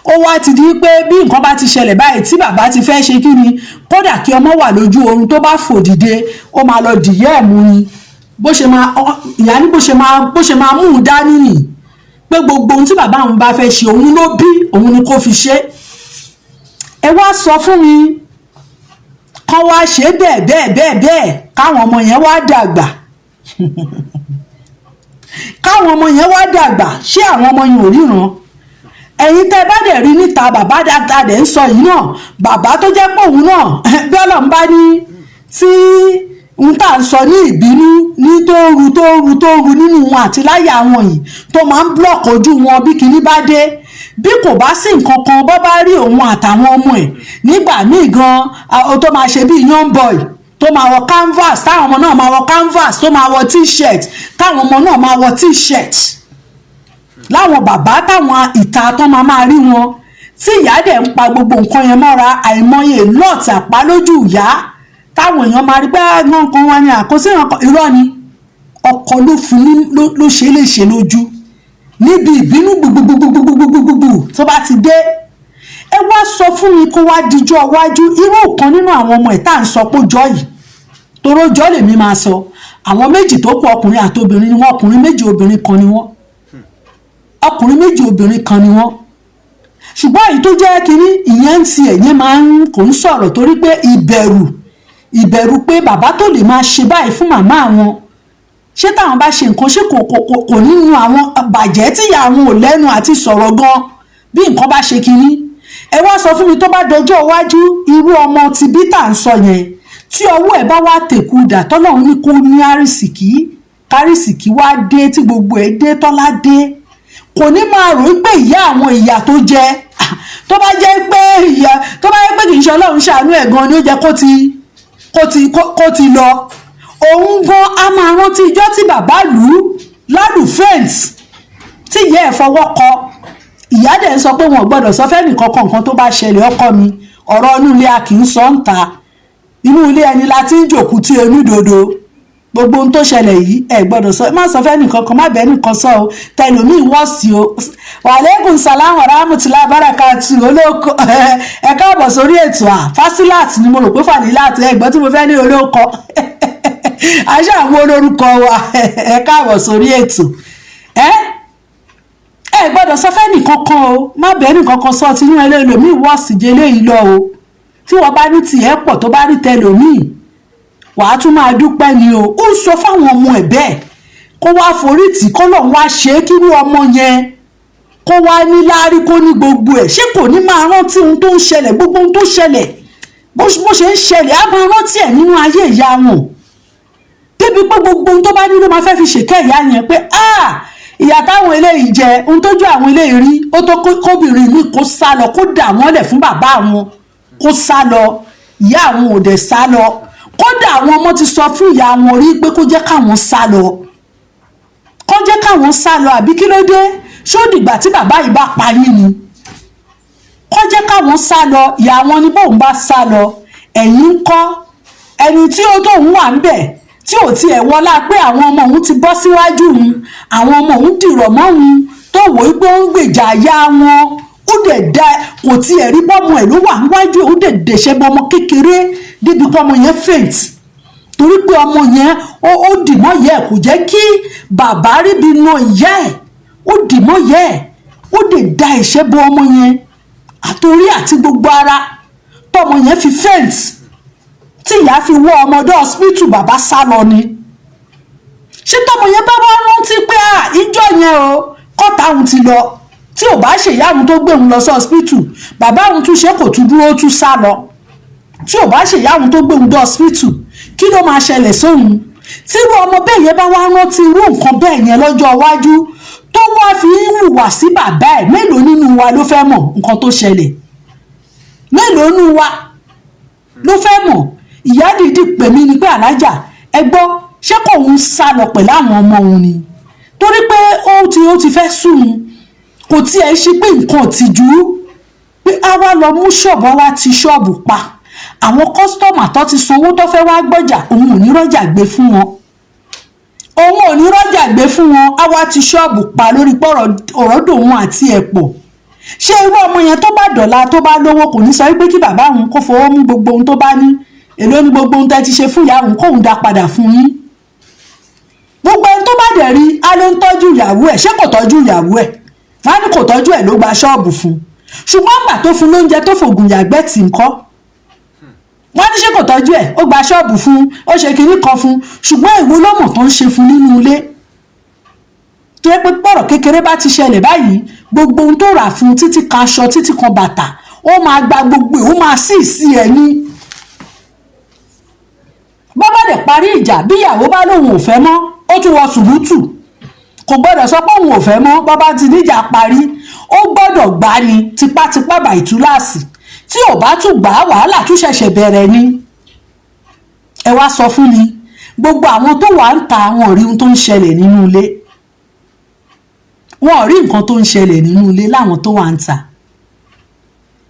Ó wá ti di pé bí nǹkan bá ti ṣẹlẹ̀ báyìí, tí bàbá ti fẹ́ ṣe kí ni, kódà kí ọmọ wà lójú oorun, tó bá fò dìde, ó máa lọ dìyẹ́ ẹ̀ mú ni. Bó ṣe máa, ìyá ní bó ṣe máa mú un dání nì pé gbogbo ohun tí bàbá òun bá fẹ́ ṣe, òun ló bí òun ni kó fi ṣe. Ẹ wá sọ fún mi, kán wá ṣe bẹ́ẹ̀ bẹ́ẹ̀ bẹ́ẹ̀ bẹ́ẹ̀, káwọn ọmọ yẹn wá dàgbà, káwọn ọmọ yẹn wá dàgbà, ṣé àwọn ọmọ yẹn ò ríran? Ẹ̀yin tẹ́ bá dẹ̀ rí níta, bàbá dáadáa dẹ̀ ń sọ yìí náà, bàbá tó jẹ́ pé òun náà, bí Ọlọ́run bá ní tí n tà ń sọ ní ìbínú ní tó ń ru, tó ń ru, tó ń ru nínú wọn àti láyà wọn yìí, tó máa ń block ojú wọn bí kinní bá dé, bí kò bá sí nǹkan kan, bọ́ bá rí òun àtàwọn ọmọ ẹ̀ nígbà míì gan, tó máa ṣe bíi young boy, tó máa wọ canvas, táwọn ọmọ náà máa wọ canvas, tó máa wọ T-shirt, táwọn ọmọ náà máa wọ T-shirt, láwọn bàbá táwọn ìta tó máa máa rí wọn, tí ìyá dẹ̀ ń pa gbogbo nǹkan yẹn mọ́ra. Àìmọye lọ́ọ̀tì àpá lójú ìyá táwọn èèyàn máa rí pé nǹkan wọn ni àkóso ìrànkọ. Irọ́ ni, ọkọ ló fún ní ló ṣe é lè ṣe lójú níbi ìbínú gbogbogbogbogbogbogbò tó bá ti dé. Ẹ wá sọ fún mi, kó wá dijọ́ iwájú, irú kan nínú àwọn ọmọ ẹ̀ tá à ń sọ pé ó jọ yìí, toró jọ lèmi máa sọ. Àwọn méjì tó kù, ọkùnrin àti obìnrin ni wọ́n. Ọkùnrin méjì, obìnrin kan ni wọ́n. Ọkùnrin méjì, obìnrin kan ni wọ́n. Ṣùgbọ́n èyí tó jẹ́ kínní, ìyẹn ń tiẹ̀, yẹn máa ń kò ń sọ̀rọ̀ torí pé ìbẹ̀rù pé bàbá tó lè máa ṣe báyìí fún màmá àwọn, ṣé táwọn bá ṣe nǹkan, ṣé kò nínú àwọn bàjẹ́ tíyà àwọn ò lẹ́nu àti sọ̀rọ̀ gan bí nǹkan bá ṣe kínní. Ẹ wá sọ fún mi, tó bá dọjọ́ iwájú, irú ọmọ ti bí tà ń sọ yẹn, tí ọwọ́ ẹ̀ bá wá tèkú dà, tọ́lọ́run ní kó ní àrísìkí, kárìsìkí wá dé, tí gbogbo ẹ̀ dé, tọ́lá dé, kò ní máa rò pé ìyá àwọn, ìyà tó jẹ, tó bá jẹ́ pé ìyà, tó bá jẹ́ pé kì í ṣe Ọlọ́run ṣàánú ẹ̀ gan ni, ó jẹ́ kó ti lọ. Òun gan a máa rántí ijọ́ tí bàbá lù ú lálù faint, tí ìyá ẹ̀ fọwọ́ kọ. Ìyá dẹ̀ ń sọ pé wọn ò gbọ́dọ̀ sọ fẹ́nì kankan nǹkan tó bá ṣẹlẹ̀. Ọkọ mi, ọ̀rọ̀ inú ilé a kì í sọ ń ta. Inú ilé ẹni la ti ń jòkú tí onídodo. Gbogbo ohun tó ṣẹlẹ̀ yìí, ẹ gbọ́dọ̀ sọ, má sọ fẹ́nì kankan, má bẹ́ẹ̀ nìkan sọ o, tẹlòmíì wọ́ sí o. Wàlẹ́kùn sàlámù rahmatulah barakatu. Olóko, ẹ káàbọ̀ sórí ètò. À, Fasilat ni mo rò pé Fàlílàt. Ẹ gbọ́ tí mo fẹ́ ní olóko, àṣà àwọn olórúkọ wa. Ẹ káàbọ̀ sórí ètò. Ẹ gbọ́dọ̀ sọ fẹ́nì kankan o, má bẹ́ẹ̀ nìkan kan sọ, tinú ẹlẹ́lòmíì wọ́ sí jẹ́ eléyìí lọ o. Tí wọ́n bá ní tiẹ̀ pọ̀, tó bá rí tẹlòmíì, wàá tún máa dúpẹ́ ni o. Ó ń sọ fáwọn ọmọ ẹ̀ bẹ́ẹ̀, kó wá forí tì, kó lọ́n wá ṣe é, kírú ọmọ yẹn kó wá ní láárí, kó ní gbogbo ẹ̀, ṣé kò ní máa rántí ohun tó ń ṣẹlẹ̀? Gbogbo ohun tó ṣẹlẹ̀, bó ṣe ń ṣẹlẹ̀, á máa rántí ẹ̀ nínú ayé ìyá wọn, débi pé gbogbo ohun tó bá ní ló máa fẹ́ fi ṣèkẹ́ ìyá yẹn, pé ah, ìyà táwọn eléyìí jẹ, ohun tójú àwọn eléyìí rí, ó tó kóbìnrin mi kó sá lọ, kó dà wọ́n lẹ̀ fún bàbá àwọn, kó sá lọ. Ìyá àwọn ò dẹ̀ sá lọ. Kódà àwọn ọmọ ti sọ fún ìyá wọn rí pé kó jẹ́ káwọn sá lọ, kó jẹ́ káwọn sá lọ. Àbí kí ló dé? Ṣó dìgbà tí bàbá yìí bá pa yín ni? Kó jẹ́ káwọn sá lọ. Ìyá wọn ní bóun bá sá lọ, ẹ̀yìn ń kọ́ ẹni tí ó tóun wà ń bẹ̀, tí ò tiẹ̀ wọlá pé àwọn ọmọ òun ti bọ́ síwájú òun, àwọn ọmọ òun dìrọ̀ mọ́ òun, tó wò ó pé ó ń gbèjà ìyá wọn. Ó dẹ̀ da, kò tiẹ̀ rí bọ́mọ ẹ̀ ló wà níwájú, ó dẹ̀ dẹ̀ṣẹ̀ bọ́mọ kékeré débi pé ọmọ yẹn faint, torí pé ọmọ yẹn ó dì mọ́ ìyá ẹ̀, kò jẹ́ kí bàbá ríbi na ìyá ẹ̀. Ó dì mọ́ ìyá ẹ̀, ó dẹ̀ da ẹ̀ṣẹ́ bọ ọmọ yẹn àtòrí àti gbogbo ara, tọmọ yẹn fi faint, tí ìyá fi wọ́ ọmọdé hospital. Bàbá sá lọ ni. Ṣé tọmọ yẹn bá wá rántí pé à ìjọ yẹn o, kọ́ta òun ti lọ, tí ò bá ṣèyá òun tó gbé òun lọ sí hospital, bàbá òun tún ṣe kò tún dúró, tún sá lọ, tí ò bá ṣèyá òun tó gbé òun dé hospital, kí ló máa ṣẹlẹ̀ sóhun? Tírú ọmọ bẹ́ẹ̀ yẹn bá wá rántí irú nǹkan bẹ́ẹ̀ yẹn lọ́jọ́ iwájú, tó wá fi ń hùwà sí bàbá ẹ̀, mélòó nínú wa ló fẹ́ mọ̀ nǹkan tó ṣẹlẹ̀? Mélòó nínú wa ló fẹ́ mọ̀? Ìyá dìídì pè mí ni pé, "Alájà, ẹ gbọ́, ṣé kò ń sá lọ pẹ̀lú àwọn ọmọ òun ni?" Torí pé ó ti fẹ́ sùn, kò tiẹ̀ ṣe pé nǹkan tìjú, pé a wá lọ mú ṣọ́ọ̀bù, wá ti ṣọ́ọ̀bù pa, àwọn customer tó ti sanwó tó fẹ́ wá gbọ́jà, òun ò ní rọ́jà gbé fún wọn, òun ò ní rọ́jà gbé fún wọn. Á wá ti ṣọ́ọ̀bù pa lórí pọ̀rọ̀ ọ̀rọ̀ dòun àti ẹ̀ pọ̀. Ṣé irú ọmọ yẹn, tó bá dọ̀la, tó bá lówó, kò ní sọ wípé kí bàbá òun kó fowó mú gbogbo ohun tó bá ní, èló ní gbogbo ohun tẹ́ ti ṣe fún ìyá òun, kóun dá padà fún yín? Gbogbo ẹni tó bá dẹ̀ rí á ló ń tọ́jú ìyàwó ẹ̀. Ṣé kò tọ́jú ìyàwó ẹ̀? Wọ́n á ní kò tọ́jú ẹ̀ ló gba ṣọ́ọ̀bù fún un. Ṣùgbọ́n àgbà tó fún lóúnjẹ, tó fògùn yàgbẹ́ tì ń kọ́, wọ́n ní ṣé kò tọ́jú ẹ̀? Ó gba ṣọ́ọ̀bù fún, ó ṣe kinní kan fún, ṣùgbọ́n èwo lọ́mọ̀ tó ń ṣe fún nínú ilé, tó yẹ pé pọ̀rọ̀ kékeré bá ti ṣẹlẹ̀ báyìí, gbogbo ohun tó rà fún, títí kan aṣọ, títí kan bàtà, ó máa gba gbogbo ẹ̀, ó máa sì sí ẹ̀ ní. Bó bá dẹ̀ parí ìjà, bí ìyàwó bá lóun ò fẹ́ mọ́, ó tún wọ sùrùtù. Kò gbọ́dọ̀ sọ pé òun ò fẹ́ mọ́. Bó bá ti níjà parí, ó gbọ́dọ̀ gbá ni tipátipá, bàì túláàsì. Tí ò bá tún gbà á, wàhálà tún ṣẹ̀ṣẹ̀ bẹ̀rẹ̀ ni. Ẹ wá sọ fún mi, gbogbo àwọn tó wà ń ta, wọn ò rí ohun tó ń ṣẹlẹ̀ nínú ilé, wọn ò rí nǹkan tó ń ṣẹlẹ̀ nínú ilé láwọn tó wà ń ta.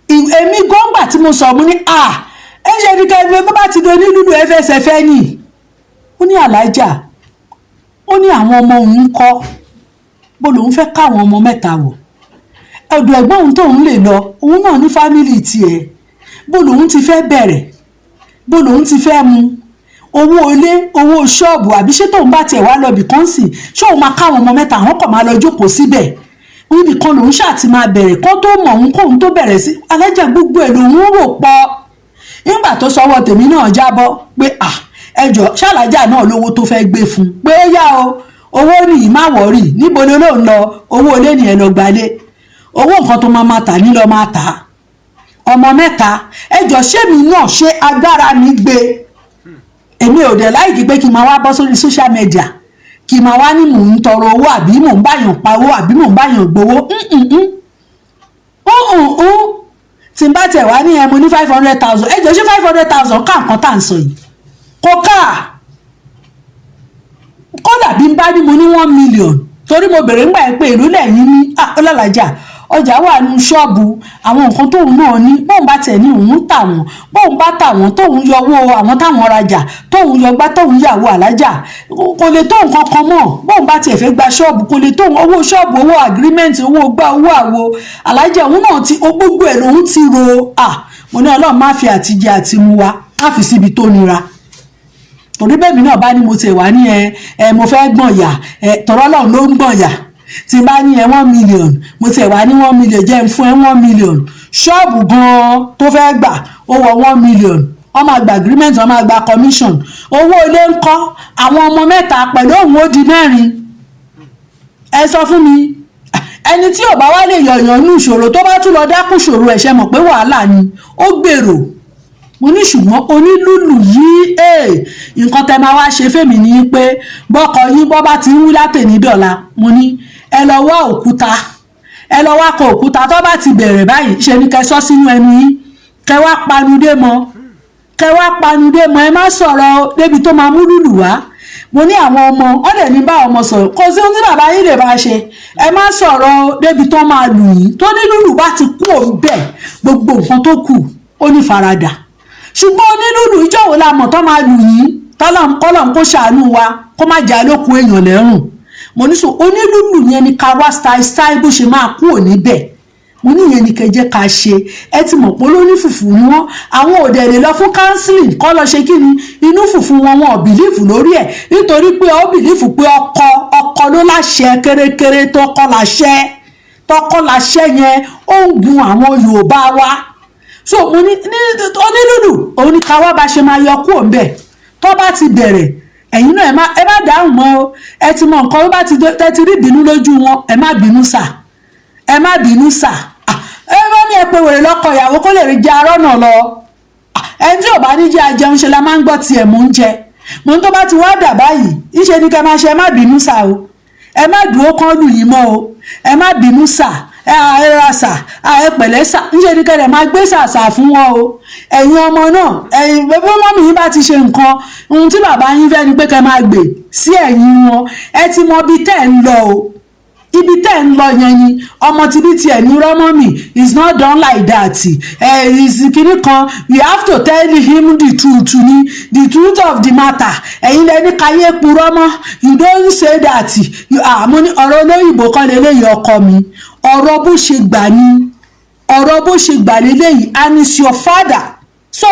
Èmi gọ́ngbà tí mo sọ, mo ní à ẹ ṣe ní kẹfẹ bó bá ti do ní lúlù ẹfẹsẹfẹ nì. Ó ní, "Alájà," ó ní, "àwọn ọmọ òun ń kọ́? Bó lòun fẹ́ káwọn ọmọ mẹ́ta wò? Ọ̀dọ̀ ẹ̀gbọ́n òun tóun lè lọ, òun náà ní family tiẹ̀. Bó lòun ti fẹ́ bẹ̀rẹ̀? Bó lòun ti fẹ́ mu owó ilé, owó ṣọ́ọ̀bù? Àbí ṣé tóun bá tiẹ̀ wá lọ bìkan sì, ṣé òun máa káwọn ọmọ mẹ́ta, àwọn kàn máa lọ jókòó síbẹ̀ níbì kan? Lòun ṣáà ti máa bẹ̀rẹ̀ kó tó mọ̀ òun, kóun tó bẹ̀rẹ̀ sí." Alájà, gbogbo ẹ̀ lòun rò pọ̀. Nígbà tó sọwọ́ tèmi náà jábọ́ pé à ẹjọ́ ṣàlájà náà lówó tó fẹ́ gbé fún un, pé ó yá o, owó nìyí, má worry. Níbo ló lóun lọ? Owó ilé nìyẹn, lọ gbalé. Owó nǹkan tó máa máa tà ní lọ máa tà á. Ọmọ mẹ́ta, ẹjọ́, ṣé mi náà, ṣé agbára mi gbé? Èmi ò dẹ̀ like pé kí n máa wá bọ́ sórí social media, kí n máa wá ní mò ń tọrọ owó, àbí mò ń báyàn pa owó, àbí mò ń báyàn gbowó. Tí n bá tẹ̀ wá ní ẹ mo ní 500,000, ẹ jọ, ṣé 500,000 ká nǹkan tá à ń sọ yìí? Kò ká. Kódà bí n bá ní mo ní 1 million, torí mo bèrè ńgbà yẹn pé èló lẹ́yìn ní ọlọ́làjà, ọjà wà nínú ṣọ́ọ̀bù, àwọn nǹkan tóun náà ní, bóun bá tẹ̀ ní òun tà wọ́n, bóun bá tà wọ́n, tóun yọ owó àwọn táwọn rajà, tóun yọ gbá, tóun yàwó alájà, kò lè tó nǹkan kan mọ́. Bóun bá tiẹ̀ fẹ́ gba ṣọ́ọ̀bù, kò lè tó owó ṣọ́ọ̀bù, owó agreement, owó gbá, owó àwo. Alájà, òun náà ti gbogbo ẹ̀ lòun ti ro. Mo ní Ọlọ́run má fi àtijẹ àti mu wa, má fi síbi tó nira, torí bẹ́ẹ̀ mi náà bá ní mo tiẹ̀ wá ní ẹ ẹ mo fẹ́ gbọ̀n yà ẹ, tọ̀rọ̀ Ọlọ́run ló ń gbọ̀n yà. Tí n bá ní ẹ 1 million, mo tiẹ̀ wá ní 1 million, jẹ́ n fún ẹ 1 million. Ṣọ́ọ̀bù gan-an tó fẹ́ gbà, ó wọ 1 million. Wọ́n máa gba agreement, wọ́n máa gba commission, owó ilé ń kọ́, àwọn ọmọ mẹ́ta pẹ̀lú òun, ó di mẹ́rin. Ẹ sọ fún mi, ẹni tí ò bá wá lè yọ̀yàn nínú ìṣòro, tó bá tún lọ dákún ìṣòro ẹ̀ṣẹ̀, mọ̀ pé wàhálà ni ó gbèrò. Mo ní ṣùgbọ́n onílùlù yìí, nǹkan tẹ máa wá ṣe fèmí ni pé bọ́kọ yín bọ́ bá ti ń wí látẹ̀ní dọ̀la, mo ní ẹ lọ wá òkúta, ẹ lọ wá kọ òkúta. Tó bá ti bẹ̀rẹ̀ báyìí, ṣe ni kẹ sọ sínú ẹnu yín, kẹ wá panudé mọ́, kẹ wá panudé mọ́. Ẹ má sọ̀rọ̀ débi tó máa mú lùlù wá. Mo ní àwọn ọmọ ọ̀dẹ̀ ní bá ọmọ sọ̀rọ̀, kò sí ohun tí bàbá yín lè bá ṣe. Ẹ má sọ̀rọ̀ débi tó máa lù yín. Tó ní lùlù bá ti kú òun bẹ́ẹ̀, gbogbo nǹkan tó kù ó ní faradà. Ṣùgbọ́n onílùlù, ìjọ wo la mọ̀ tó máa lù yín? Kọ́lọ́n kó ṣàánú wa, kó má jẹ́ alókun èèyàn lẹ́rùn. Mo ní sọ onílùlù yẹn ni ká wá style style bó ṣe máa kú òní bẹ́ẹ̀. Mo ní ìyẹn ni kẹjẹ ká ṣe. Ẹ ti mọ̀ pé olóní fùfú ni wọ́n, àwọn òdẹ lè lọ fún counseling kọ́ lọ ṣe kí ni inú fùfú wọn. Wọn ò believe lórí ẹ̀, nítorí pé ó believe pé ọkọ ló láṣẹ kérékéré, tó kọ́ láṣẹ, tọkọ láṣẹ yẹn, ó ń gun àwọn Yorùbá wa. So mo ní onílùlù òun ni ká wá bá ṣe máa yọ kúrò ńbẹ̀. Tó bá ti bẹ̀rẹ̀, ẹ̀yin náà ẹ má dáhùn mọ́ o. Ẹ ti mọ nǹkan bá ti tẹ́ ti rí ìbínú lójú wọn, ẹ má bínú sà, ẹ má bínú sà. Ẹ bá ní ẹ pé wèrè lọ́kọ ìyàwó kó lè rí jẹ arọ́ náà lọ. Ẹni tí ò bá ní jẹ́ ajẹun ṣe la máa ń gbọ́ tiẹ̀. Mò ń jẹ, mò ń tó bá ti wá dà báyìí, ìṣe ni kẹ́ máa ṣe. Ẹ má bínú sà o, ẹ má dúró kán lù yín mọ́ o, ẹ má bínú sà, ẹ ra sà, ẹ pẹ̀lẹ́ sà. Ńṣe ni kẹ́ ẹ máa gbé sàṣà fún wọn o. Ẹ̀yin ọmọ náà, ẹ̀yin bẹ́ẹ̀, mummy yín bá ti ṣe nǹkan, ohun tí bàbá yín fẹ́ ni pé kẹ́ máa gbè sí ẹ̀yìn wọn. Ẹ ti mọ ibi tẹ́ ń lọ o. Ibi tẹ́ ń lọ yẹn ni ọmọ tí bí tiẹ̀ ní rọ́mọ́ mi is not done like that. Ẹ is kìíní kan, we have to tell him the truth ni, the truth of the matter. Ẹ̀yin lẹni káyé purọ́ mọ́. You don't say that you, ah, mo ní ọ̀rọ̀ olóyìnbó kan lélẹ́yìí, ọkọ mi. Ọ̀rọ̀ bó ṣe gbà ní, ọ̀rọ̀ bó ṣe gbà lélẹ́yìí, and it's your father. So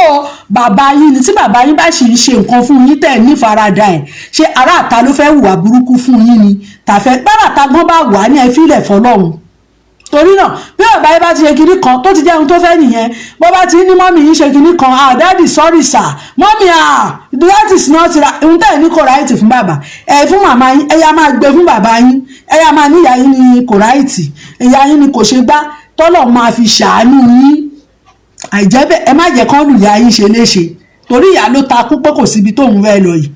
bàbá yín ni. Tí bàbá yín bá sì ń ṣe nǹkan fún yín, tẹ̀ ní faradà ẹ̀, ṣé ará àta ló fẹ́ hùwà burúkú fún yín ni? Tàfẹ́ bàbá ta gan bá wà ní, ẹ fílẹ̀ fọlọ́run. Torí náà, bí bàbá yín bá ti ṣe kinní kan, tó ti jẹ́ ohun tó fẹ́ nìyẹn. Bó bá ti ní mummy yín ṣe kinní kan, "Ah, daddy, sorry sir, mummy, ah, that is not right." Ohun tẹ̀ ní kò right fún bàbá ẹ, fún màmá yín, ẹ yá máa gbé fún bàbá yín. Ẹ yá máa níyà yín ní kò right, ìyá yín ni kò ṣe gbá, tọ́lọ̀ máa fi ṣàánú yín. Àìjẹ́ bẹ́ẹ̀, ẹ má jẹ́ kán lù ìyá yín ṣe léṣe, torí ìyá ló takú pé kò síbi tóun fẹ́ lọ yìí,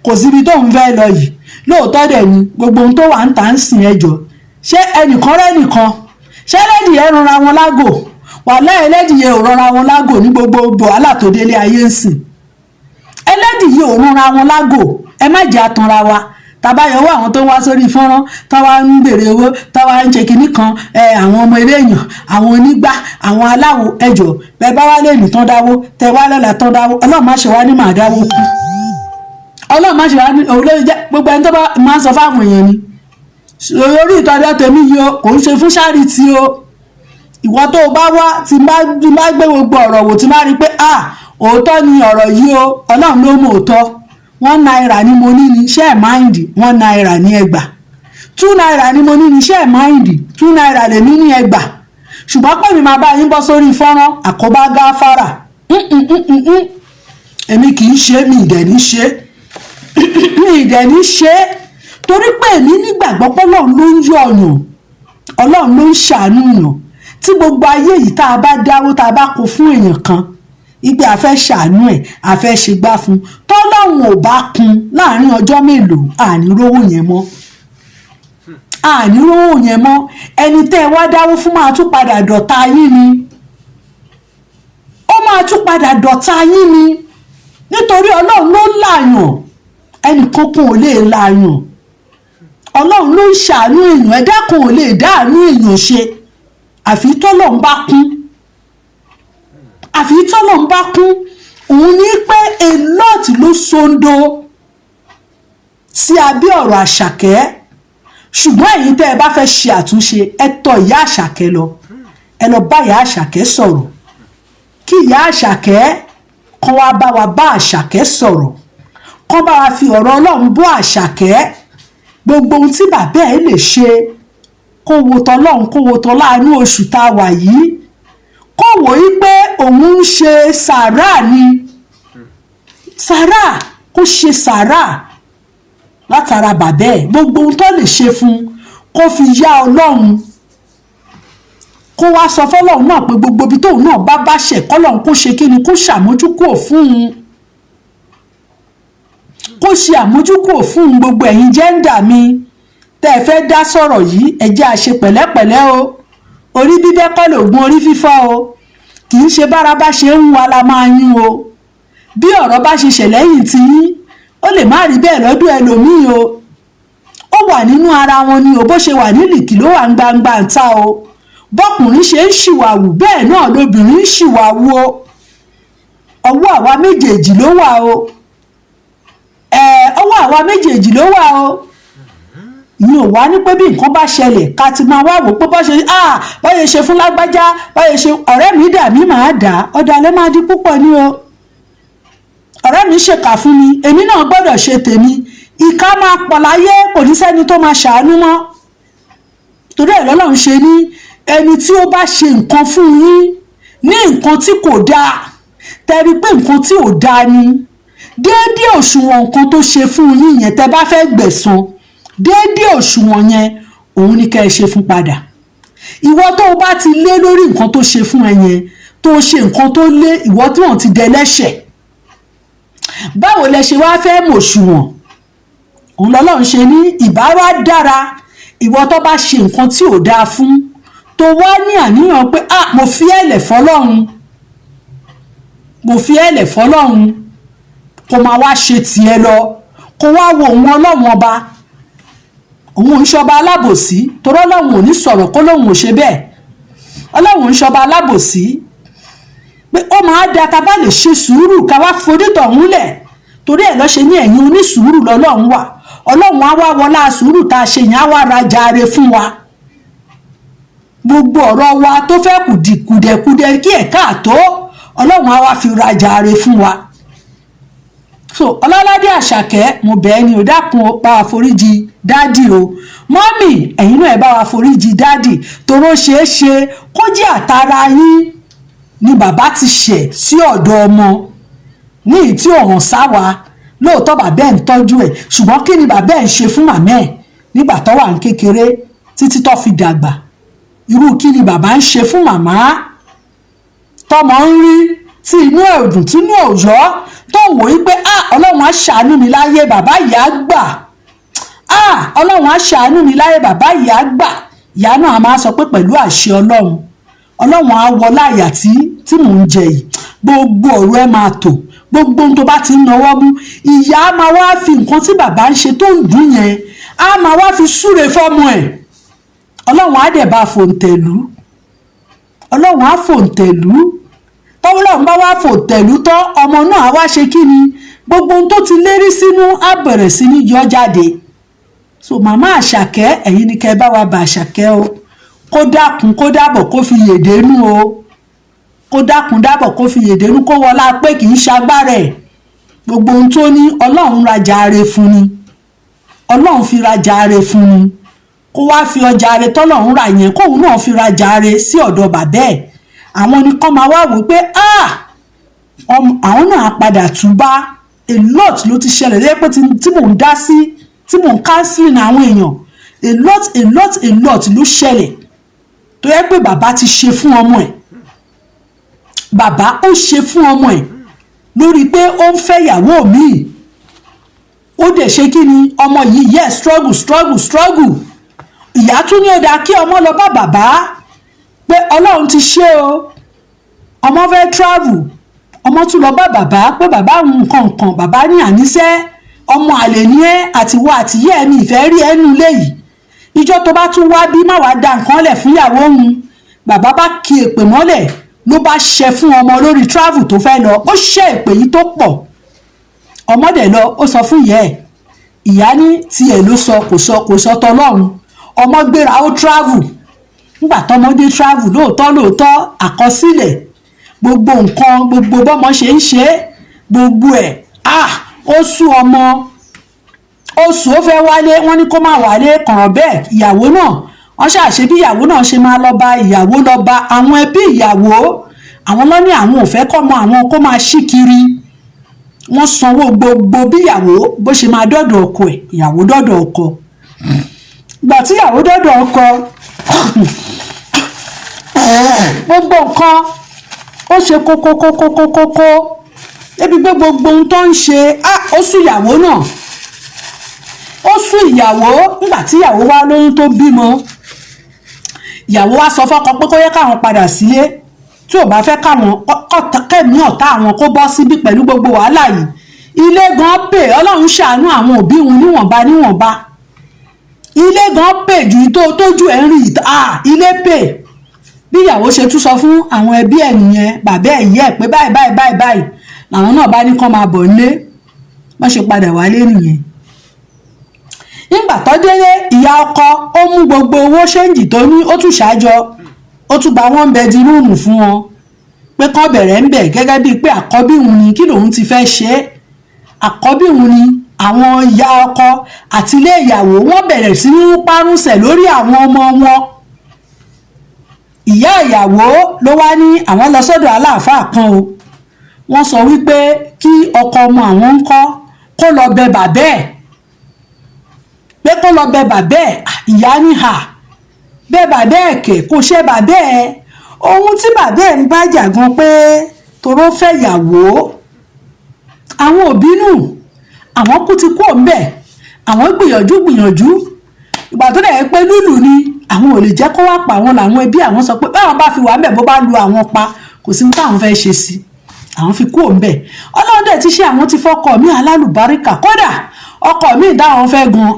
kò síbi tóun fẹ́ lọ yìí. Lóòótọ́ dẹ̀ ni gbogbo ohun tó wà ń tà ń sìn. Ẹjọ́, ṣé ẹnìkan rẹ́ nìkan? Ṣé ẹlẹ́dìyẹ rọra wọn lágò? Wàhálà, ẹlẹ́dìyẹ ò rọra wọn lágò ní gbogbo wàhálà tó délé ayé ń sìn. Ẹlẹ́dìyẹ ò rọra wọn lágò. Ẹ má jẹ́ àtànra wa. Tàbáyọwọ́ àwọn tó ń wá sórí fọ́nrán, táwa ń béèrè owó, táwa ń ṣe kinní kan, ẹ àwọn ọmọ eléèyàn, àwọn onígbà, àwọn aláwo, ẹjọ́ bẹ́ẹ̀ bá wá lè ní tán dáwó, tẹ wá lọ́la tán dáwó. Ọlọ́run má ṣe wá ní màá dáwó kú. Ọlọ́run má ṣe wá ní òun ló jẹ́. Gbogbo ẹni tó bá máa ń sọ fáwọn èèyàn ni orí ìtọ́jú tèmi yìí o, kò ń ṣe fún charity o. Ìwọ tó o bá wá, tí bá gbé gbogbo ọ̀rọ̀ wò, tí bá rí i pé, ah, òótọ́ ni ọ̀rọ̀ yìí o, Ọlọ́run ló mú òótọ́. ₦1 ni mo ní ni, ṣé ẹ̀ mind? ₦1 ní ẹgbà. ₦2 ni mo ní ni, ṣé ẹ̀ mind? ₦2 lèmi ní, ẹgbà. Ṣùgbọ́n pé mi máa bá yín bọ́ sórí fọ́nrán, àkóbá gáfárà, èmi kì í ṣe, mi ìdẹ̀ ní ṣe, mi ìdẹ̀ ní ṣe, torí pé èmi nígbàgbọ́ pé Ọlọ́run ló ń yọ ọ̀yàn, Ọlọ́run ló ń ṣàánú yàn. Tí gbogbo ayé yìí, tá a bá dáwó, tá a bá kó fún èèyàn kan ìgbé, a fẹ́ ṣàánú ẹ̀, a fẹ́ ṣe gbá fún, tọ́lọ́run ò bá kún, láàrin ọjọ́ mélòó, àní rówó yẹn mọ́, àní rówó yẹn mọ́. Ẹni tẹ́ ẹ wá dáwó fún máa tún padà dọ̀tá yín ni, ó máa tún padà dọ̀tá yín ni, nítorí Ọlọ́run ló ń làyàn, ẹnìkan kan ò lè làyàn. Ọlọ́run ló ń ṣàánú èèyàn, ẹ̀dá kan ò lè dáàánú èèyàn ṣe, àfi tọ́lọ́run bá kún, àfi tọ́lọ́run bá kún. Òun ní pé a lot ló sondo sí abẹ́ ọ̀rọ̀ Àṣàkẹ́. Ṣùgbọ́n ẹ̀yin tẹ́ ẹ bá fẹ́ ṣe àtúnṣe, ẹ tọ̀ ìyá Àṣàkẹ́ lọ, ẹ lọ bá ìyá Àṣàkẹ́ sọ̀rọ̀, kí ìyá Àṣàkẹ́ kọ́ wá bá wa bá Àṣàkẹ́ sọ̀rọ̀, kọ́ bá wa fi ọ̀rọ̀ Ọlọ́run bọ́ Àṣàkẹ́. Gbogbo ohun tí bàbá ẹ̀ lè ṣe, kó wo tọlọ́run, kó wo tọláàánú oṣù tá a wà yìí. Kó wò ó pé òun ń ṣe sàárà ni, sàárà, kó ṣe sàárà látara bàbá ẹ̀. Gbogbo ohun tó lè ṣe fún un, kó fi yá Ọlọ́run, kó wá sọ fọlọ́run náà pé gbogbo ibi tóun náà bá ṣẹ̀, kọ́lọ́run kó ṣe kí ni, kó ṣàmójúkúrò fún un, kó ṣe àmójúkúrò fún un. Gbogbo ẹ̀yin gender mi tẹ́ ẹ fẹ́ dá sọ̀rọ̀ yìí, ẹ jẹ́ a ṣe pẹ̀lẹ́pẹ̀lẹ́ o. Orí bíbẹ́ kọ́ lògùn orí fífọ́ o. Kì í ṣe bára bá ṣe ń wa la máa yún o. Bí ọ̀rọ̀ bá ṣe ṣẹlẹ̀ yìí ti yín, ó lè má rí bẹ́ẹ̀ lọ́dún ẹlòmíì o. Ó wà nínú ara wọn ni o. Bó ṣe wà nílìkì ló wà ń gbangba ń ta o. Bọ́kùnrin ṣe ń ṣìwàwù, bẹ́ẹ̀ náà lobìnrin ń ṣìwàwù o. Ọwọ́ àwa méjèèjì ló wà o. Ọwọ́ àwa méjèèjì ló wà o. Ìyẹn ò wá ní pé bí nǹkan bá ṣẹlẹ̀, ká ti máa wá wò pé bó ṣe bó ṣe ṣe fún lágbájá, bó ṣe ṣe ọ̀rẹ́ mi dà mí, màá dà ọ̀dàlẹ̀ máa di púpọ̀ ní o. Ọ̀rẹ́ mi ṣèkà fún mi, èmi náà gbọ́dọ̀ ṣe tèmi. Ìkà máa pọ̀ láyé, kò ní sẹ́ni tó máa ṣàánú mọ́. Torí ẹ̀ lọ́lọ́run ṣe ní ẹni tí ó bá ṣe nǹkan fún yín ní nǹkan tí kò dáa, tẹ́rí pé nǹkan tí ò dáa ni, déédéé òṣùwọ̀n nǹkan tó ṣe fún yín yẹn, tẹ́ bá fẹ́ gbẹ̀san, déédéé òṣùwọ̀n yẹn òun ni kẹ́ ẹ ṣe fún padà. Ìwọ tó o bá ti lé lórí nǹkan tó ṣe fún ẹ yẹn, tó o ṣe nǹkan tó lé, ìwọ tí wọ́n ti dẹlẹ́ṣẹ̀. Báwo lẹ ṣe wáá fẹ́ mọ̀ṣùwọ̀n? Òun lọ́lọ́run ṣe ní ìbá wá dára, ìwọ tó bá ṣe nǹkan tí ò dáa fún, tó wá ní àníyàn pé, "Ah, mo fi ẹ̀lẹ̀ fọlọ́run, mo fi ẹ̀lẹ̀ fọlọ́run," kó máa wá ṣe tiẹ̀ lọ, kó wá wo òun Ọlọ́run Ọba. Òun ò ń ṣọba alábòsí, torí Ọlọ́run ò ní sọ̀rọ̀ kó lóun ò ṣe bẹ́ẹ̀. Ọlọ́run ń ṣọba alábòsí pé ó máa da ká bá lè ṣe sùúrù, ká wá forítọ̀ ọ̀hún lẹ̀. Torí ẹ̀ lọ́ ṣe ní ẹ̀yìn onísùúrù lọ́lọ́run wà. Ọlọ́run á wá wọlá sùúrù tá a ṣe yẹn, á wá rajà re fún wa. Gbogbo ọ̀rọ̀ wa tó fẹ́ kùdìkùdẹ̀kudẹ kí ẹ̀ káàtó, Ọlọ́run á wá fi rajà re fún wa. So Ọlọ́ládé Àṣàkẹ́, mo bẹ̀ ẹ́ ní o, dákun o, bá wa foríjì daddy o. Mummy, ẹ̀yin náà, ẹ̀ bá wa foríjì daddy, toró ṣeé ṣe kó jẹ́ àtàrà yín ni bàbá ti ṣẹ̀ sí ọ̀dọ̀ ọmọ ní ìyí tí òhàn sáwa. Lóòótọ́ bàbá ẹ̀ ń tọ́jú ẹ̀, ṣùgbọ́n kí ni bàbá ẹ̀ ń ṣe fún màmá ẹ̀ nígbà tó wà ní kékeré títí tó fi dàgbà? Irú kí ni bàbá ń ṣe fún màmá tọmọ ń rí tí inú ẹ̀ ò dùn, tí inú ẹ̀ ò yọ, tó wò ó pé, "Ah, Ọlọ́run á ṣàánú mi láyé, bàbá yìí á gbà. Ah, Ọlọ́run á ṣàánú mi láyé, bàbá yìí á gbà"? Ìyá náà á máa sọ pé pẹ̀lú àṣẹ Ọlọ́run, Ọlọ́run á wọlá àyà tí mò ń jẹ yìí, gbogbo ọ̀rọ̀ ẹ máa tò, gbogbo ohun tó bá ti ń nawọ́ mú. Ìyá á máa wá fi nǹkan tí bàbá ń ṣe tó ń dùn yẹn, á máa wá fi súre fọ́mọ ẹ̀. Ọlọ́run á dẹ̀ bá fòǹtẹ̀lú, Ọlọ́run á fòǹtẹ̀lú. Tọ́wọ́lọ́run bá wá fòǹtẹ̀lú tán, ọmọ náà á wá ṣe kí ni? Gbogbo ohun tó ti lérí sínú á bẹ̀rẹ̀ sí ní yọ jáde. So màmá Àṣàkẹ́, ẹ̀yin ni kẹ́ ẹ bá wa bà Àṣàkẹ́ o, kó dákun, kó dábọ̀, kó fi yèdè nú o. Kó dákun dábọ̀, kó fi yèdè nú, kó wọlá pé kì í ṣagbára ẹ̀. Gbogbo ohun tó ní, Ọlọ́run rajà re fún ni, Ọlọ́run fi rajà re fún ni. Kó wá fi ọjà re tọ́lọ́run rà yẹn, kóun náà fi rajà re sí ọ̀dọ̀ bàbá ẹ̀. Àwọn ni kọ́ máa wá wò pé, ah, àwọn náà á padà túbá. A lot ló ti ṣẹlẹ̀ lẹ́yìn pé tí mò ń dá sí, tí mò ń counseling àwọn èèyàn. A lot, a lot, a lot ló ṣẹlẹ̀ tó yẹ pé bàbá ti ṣe fún ọmọ ẹ̀. Bàbá ó ṣe fún ọmọ ẹ̀ lórí pé ó ń fẹ́ ìyàwó míì. Ó dẹ̀ ṣe kí ni ọmọ yìí yẹ, struggle, struggle, struggle. Ìyá tún ní ó dáa kí ọmọ lọ bá bàbá pé Ọlọ́run ti ṣe o, ọmọ fẹ́ travel. Ọmọ tún lọ bá bàbá pé bàbá òun nǹkan nǹkan. Bàbá ní, "Àníṣe ọmọ àlè ní ẹ, àtiwọ́ àtìyẹ́ ẹ̀mí ìfẹ́ rí ẹnu léyìí. Ìjọ tó bá tún wá bí, má wàá da nǹkan lẹ̀ fún ìyàwó òun." Bàbá bá ki èpè mọ́lẹ̀, ló bá ṣe fún ọmọ lórí travel tó fẹ́ lọ. Ó ṣe èpè yìí tó pọ̀. Ọmọdé lọ, ó sọ fún ìyá ẹ̀. Ìyá ní tiẹ̀ ló sọ, kò sọ, kò sọ tọlọ́run. Ọmọ gbéra, ó travel. Nígbà tọmọdé travel, lóòótọ́ lóòótọ́, àkọsílẹ̀ gbogbo nǹkan, gbogbo bọ́mọ ṣe ń ṣe é, gbogbo ẹ̀, ah, ó sú ọmọ, ó sùn. Ó fẹ́ wálé, wọ́n ní kó má wálé kànràn. Bẹ́ẹ̀ ìyàwó náà, wọ́n ṣàṣe bí ìyàwó náà ṣe máa lọ bá ìyàwó, lọ bá àwọn ẹbí ìyàwó. Àwọn ló ní àwọn ò fẹ́ kọ́mọ àwọn kó máa ṣí kiri. Wọ́n sanwó gbogbo bíyàwó bó ṣe máa dọ́dọ̀ ọkọ ẹ̀. Ìyàwó dọ́dọ̀ ọkọ. Ìgbà tí ìyàwó dọ́dọ̀ ọkọ, gbogbo nǹkan ó ṣe kókókókókókó débi pé gbogbo ohun tó ń ṣe, ó sú ìyàwó náà, ó sú ìyàwó. Nígbà tí ìyàwó wá lóyún tó bímọ, ìyàwó wá sọ fọ́kọ pé kó yẹ káwọn padà sílé, tí ò bá fẹ́ káwọn kẹ́mi ọ̀tá àwọn kó bọ́ síbí pẹ̀lú gbogbo wàhálà yìí. Ilé gan pè, Ọlọ́run ṣàánú àwọn òbí wọn níwọ̀nba níwọ̀nba. Ilé gan pè ju tó tójú ẹ̀ ń rí ilé pè. Bí ìyàwó ṣe tún sọ fún àwọn ẹbí ẹ̀ nìyẹn, bàbá ẹ̀ yẹ́ ẹ̀ pé báyìí báyìí báyìí báyìí, làwọn náà bá ní kán máa bọ̀ nílé. Wọ́n ṣe padà wálé nìyẹn. Nígbà tó délé, ìyá ọkọ ó mú gbogbo owó change tó ní, ó tún ṣáájọ, ó tún gba one bedroom fún wọn pé kán bẹ̀rẹ̀ ń bẹ̀, gẹ́gẹ́ bíi pé àkọ́bí òun ni, kí lòun ti fẹ́ ṣe é, àkọ́bí òun ni. Àwọn ìyá ọkọ àti ilé ìyàwó, wọ́n bẹ̀rẹ̀ sí ní párùnsẹ̀ lórí àwọn ọmọ wọn. Ìyá ìyàwó ló wá ní àwọn lọ sọ́dọ̀ aláàfáà kan o. Wọ́n sọ wípé kí ọkọ ọmọ àwọn ń kọ́ kó lọ bẹ bàbá ẹ̀, pé kó lọ bẹ bàbá ẹ̀. Ìyá ní hà bẹ bàbá ẹ̀ kẹ̀, kò ṣe bàbá ẹ̀. Ohun tí bàbá ẹ̀ ń bá jà gan pé toró fẹ́ yàwó, àwọn òbí nù, àwọn kú ti kú òǹbẹ̀. Àwọn gbìyànjú gbìyànjú, ìgbà tó dẹ̀ pé lúlù ni, àwọn ò lè jẹ́ kó wá pa àwọn. Làwọn ẹbí àwọn sọ pé báwọn bá fi wà ńbẹ̀, bó bá lu àwọn pa, kò sí ní táwọn fẹ́ ṣe sí. Àwọn fi kú òǹbẹ̀. Ọlọ́run dẹ̀ ti ṣe, àwọn ti fọkọ mi alálùbáríkà. Kódà ọkọ mi dáwọn fẹ́ gan,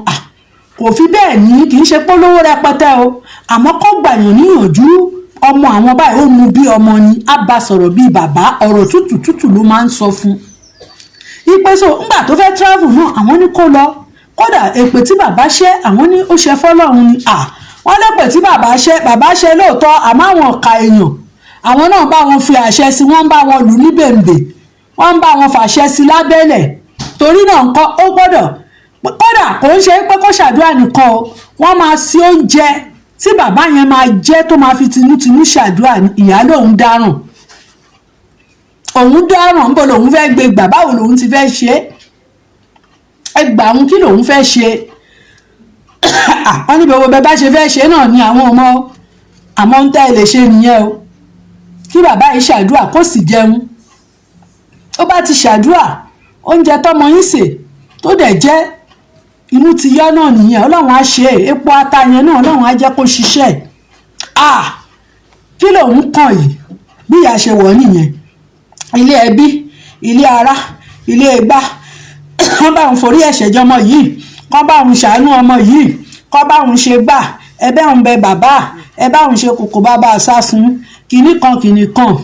kò fi bẹ́ẹ̀ ní, kì í ṣe polówó rẹpẹtẹ o, àmọ́ kó gbàyàn níyànjú. Ọmọ àwọn báyìí, ó mu bí ọmọ ni, á bá sọ̀rọ̀ bíi bàbá, ọ̀rọ̀ tútù tútù ló máa ń sọ fún ipe. So ńgbà tó fẹ́ travel náà, àwọn ní kó lọ. Kódà èpè tí bàbá ṣẹ́, àwọn ní ó ṣe fọlọ́run ni. Wọ́n lépè tí bàbá ṣẹ́, bàbá ṣẹ́ lóòótọ́, àmọ́ àwọn ọ̀ka èèyàn, àwọn náà bá wọn fi àṣẹ sí, wọ́n ń bá wọn lù ní bèǹbè, wọ́n ń bá wọn fàṣẹ sí lábẹ́lẹ̀. Torí náà nǹkan ó gbọ́dọ̀, kódà kò ń ṣe pé kó ṣàdúrà nìkan o, wọ́n máa ṣe oúnjẹ tí bàbá yẹn máa jẹ tó máa fi tinútinú ṣàdúrà. Ìyá lòun dáràn, òun dáràn. Ń bọ̀ lòun fẹ́ gbé gbà, báwo lòun ti fẹ́ ṣe é? Ẹ gbà òun, kí lòun fẹ́ ṣe? Wọ́n ní gbogbo bẹ́ẹ̀ bá ṣe fẹ́ ṣe náà ni àwọn ọmọ, àmọ́ ń tẹ́ ẹ lè ṣe nìyẹn o, kí bàbá yìí ṣàdúrà, kó sì jẹun. Ó bá ti ṣàdúrà, oúnjẹ tọmọ yín sè tó dẹ̀ jẹ́, inú ti yọ́ náà nìyẹn. Ọlọ́run á ṣe é. Epo ata yẹn náà, Ọlọ́run á jẹ́ kó ṣiṣẹ́. Kí lòun kàn yìí? Bí ìyá ṣe wọ̀ nìyẹn, ilé ẹbí, ilé ará, ilé igbá, wọ́n bá òun forí ẹ̀ṣẹ̀ jọmọ yìí, kọ́ bá òun ṣàánú ọmọ yìí, kọ́ bá òun ṣe gbà, ẹbẹ́ òun bẹ bàbá, ẹ bá òun ṣe kòkò bàbá àsásùn, kìnnì kan kìnnì kan.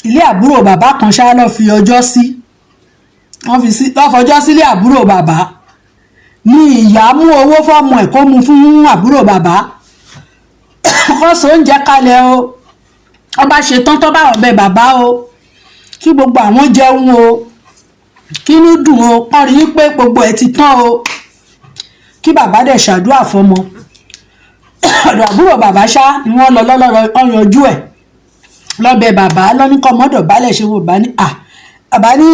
Ilé àbúrò bàbá kan ṣá lọ́ fi ọjọ́ sí, wọ́n fi sí lọ́ fọjọ́ sílé àbúrò bàbá. Ní ìyá mú owó fọ́mọ ẹ̀ kó mu fún àbúrò bàbá, kó so oúnjẹ kalẹ̀ o. Wọ́n bá ṣe tán, tó bá wọn bẹ bàbá o, kí gbogbo àwọn jẹun o, kínú dùn o, kọ́ rí i pé gbogbo ẹ̀ ti tán o, kí bàbá dẹ̀ ṣàdúrà fọmọ. Ọ̀dọ̀ àbúrò bàbá ṣá ni wọ́n lọ lọ́lọ́rọ̀ ọ̀yanjú ẹ̀ lọ́bẹ̀. Bàbá lọ́níkọ́ mọ́dọ̀ balẹ̀ ṣe wò bá ní à bàbá ní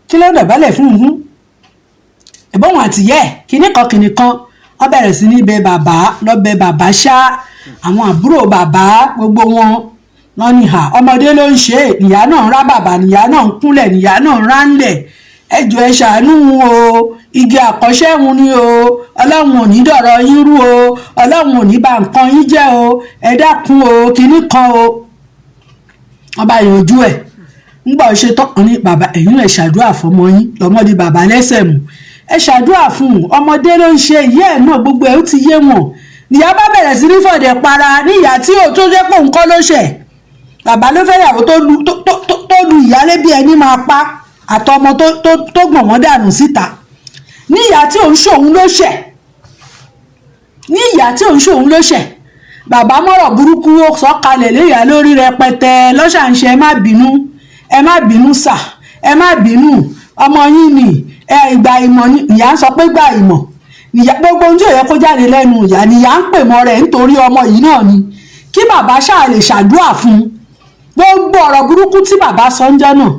kí ló dọ̀bálẹ̀ fún un ìbọn àtìyẹ́ kinní kan kinní kan. Wọ́n bẹ̀rẹ̀ sí ní bẹ bàbá, lọ́bẹ̀ bàbá ṣá. Àwọn àbúrò bàbá gbogbo wọn lọ́n ní hà ọmọdé ló ń ṣe é. Ìyá náà ń rá bàbá, níyà náà ń kúnlẹ̀, níyà náà ń ránlẹ̀, ẹ jọ̀ọ́ ẹ ṣàánú o, igi àkọ́ṣẹ́hun ni o, Ọlọ́run ò ní dọ̀rọ̀ yín rú o, Ọlọ́run ò ní bà nǹkan yín jẹ́ o, ẹ dákun o, kinní kan o. Wọ́n bá yanjú ẹ̀. Ńgbà ó ṣe tán ní bàbá, ẹ̀yin náà ṣàdúrà fọmọ yín. Lọ́mọdé bàbá lẹ́sẹ̀ mú, ẹ ṣàdúrà fún un, ọmọdé ló ń ṣe, ìyá ẹ̀ náà gbogbo ẹ̀ ó ti yé wọn. Níyà bá bẹ̀rẹ̀ sí ní fọ̀dẹ̀ para níyà tí ò tó jẹ́ pé òun kọ́ ló ṣẹ̀. Bàbá ló fẹ́ yàwó tó lu ìyálé bí ẹni máa pa, àtọmọ tó gbọ̀n wọ́n dànù síta. Níyà tí òun ṣòun ló ṣẹ̀, níyà tí òun ṣòun ló ṣẹ̀. Bàbá mọ̀rọ̀ burúkú ó sọ kalẹ̀ léyà lórí rẹpẹtẹ lọ́sàǹṣẹ́. Ẹ má bínú, ẹ má bínú sà, ẹ má bínú, ọmọ yín ni ẹ, ìgbà ìmọ̀ ni ìyá ń sọ pé gbà ìmọ̀ nìyá. Gbogbo ohun tí ò yẹ kó jáde lẹ́nu ìyá nìyá ń pè mọ́ rẹ̀ nítorí ọmọ yìí náà ni. Kí bàbá ṣáà lè ṣàdúrà fún un. Gbogbo ọ̀rọ̀ burúkú tí bàbá sọ ń jọ́ náà,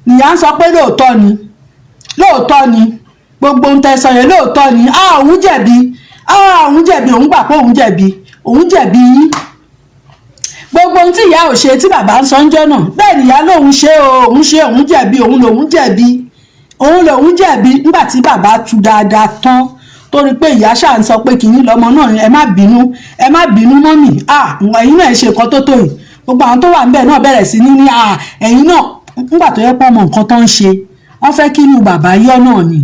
nìyá ń sọ pé lóòótọ́ ni, lóòótọ́ ni, gbogbo ohun tẹ́ sọ yẹn, lóòótọ́ ni. Ah, òun jẹ̀bi. Ah, òun jẹ̀bi, òun gbà pé òun jẹ̀bi, òun jẹ̀bi yín. Gbogbo ohun tí ìyá ò ṣe tí bàbá ń sọ ń jọ́ náà, bẹ́ẹ̀ nìyá lòun ṣe o, òun ṣe, òun jẹ̀bi, òun lòun jẹ̀bi, òun lòun jẹ̀bi. Nígbà tí bàbá tu dáadáa tán, torí pé ìyá ṣáà ń sọ pé kìíní lọmọ náà, "Ẹ má bínú, ẹ má bínú, mummy. Ah, ẹ̀yin náà ṣe nǹkan tó tó yìí." Gbogbo àwọn tó wà níbẹ̀ náà bẹ̀rẹ̀ sí ní "Ah, ẹ̀yin náà." Nígbà tó yẹ pé ọmọ nǹkan tó ń ṣe, wọ́n fẹ́ kí inú bàbá yọ náà ni.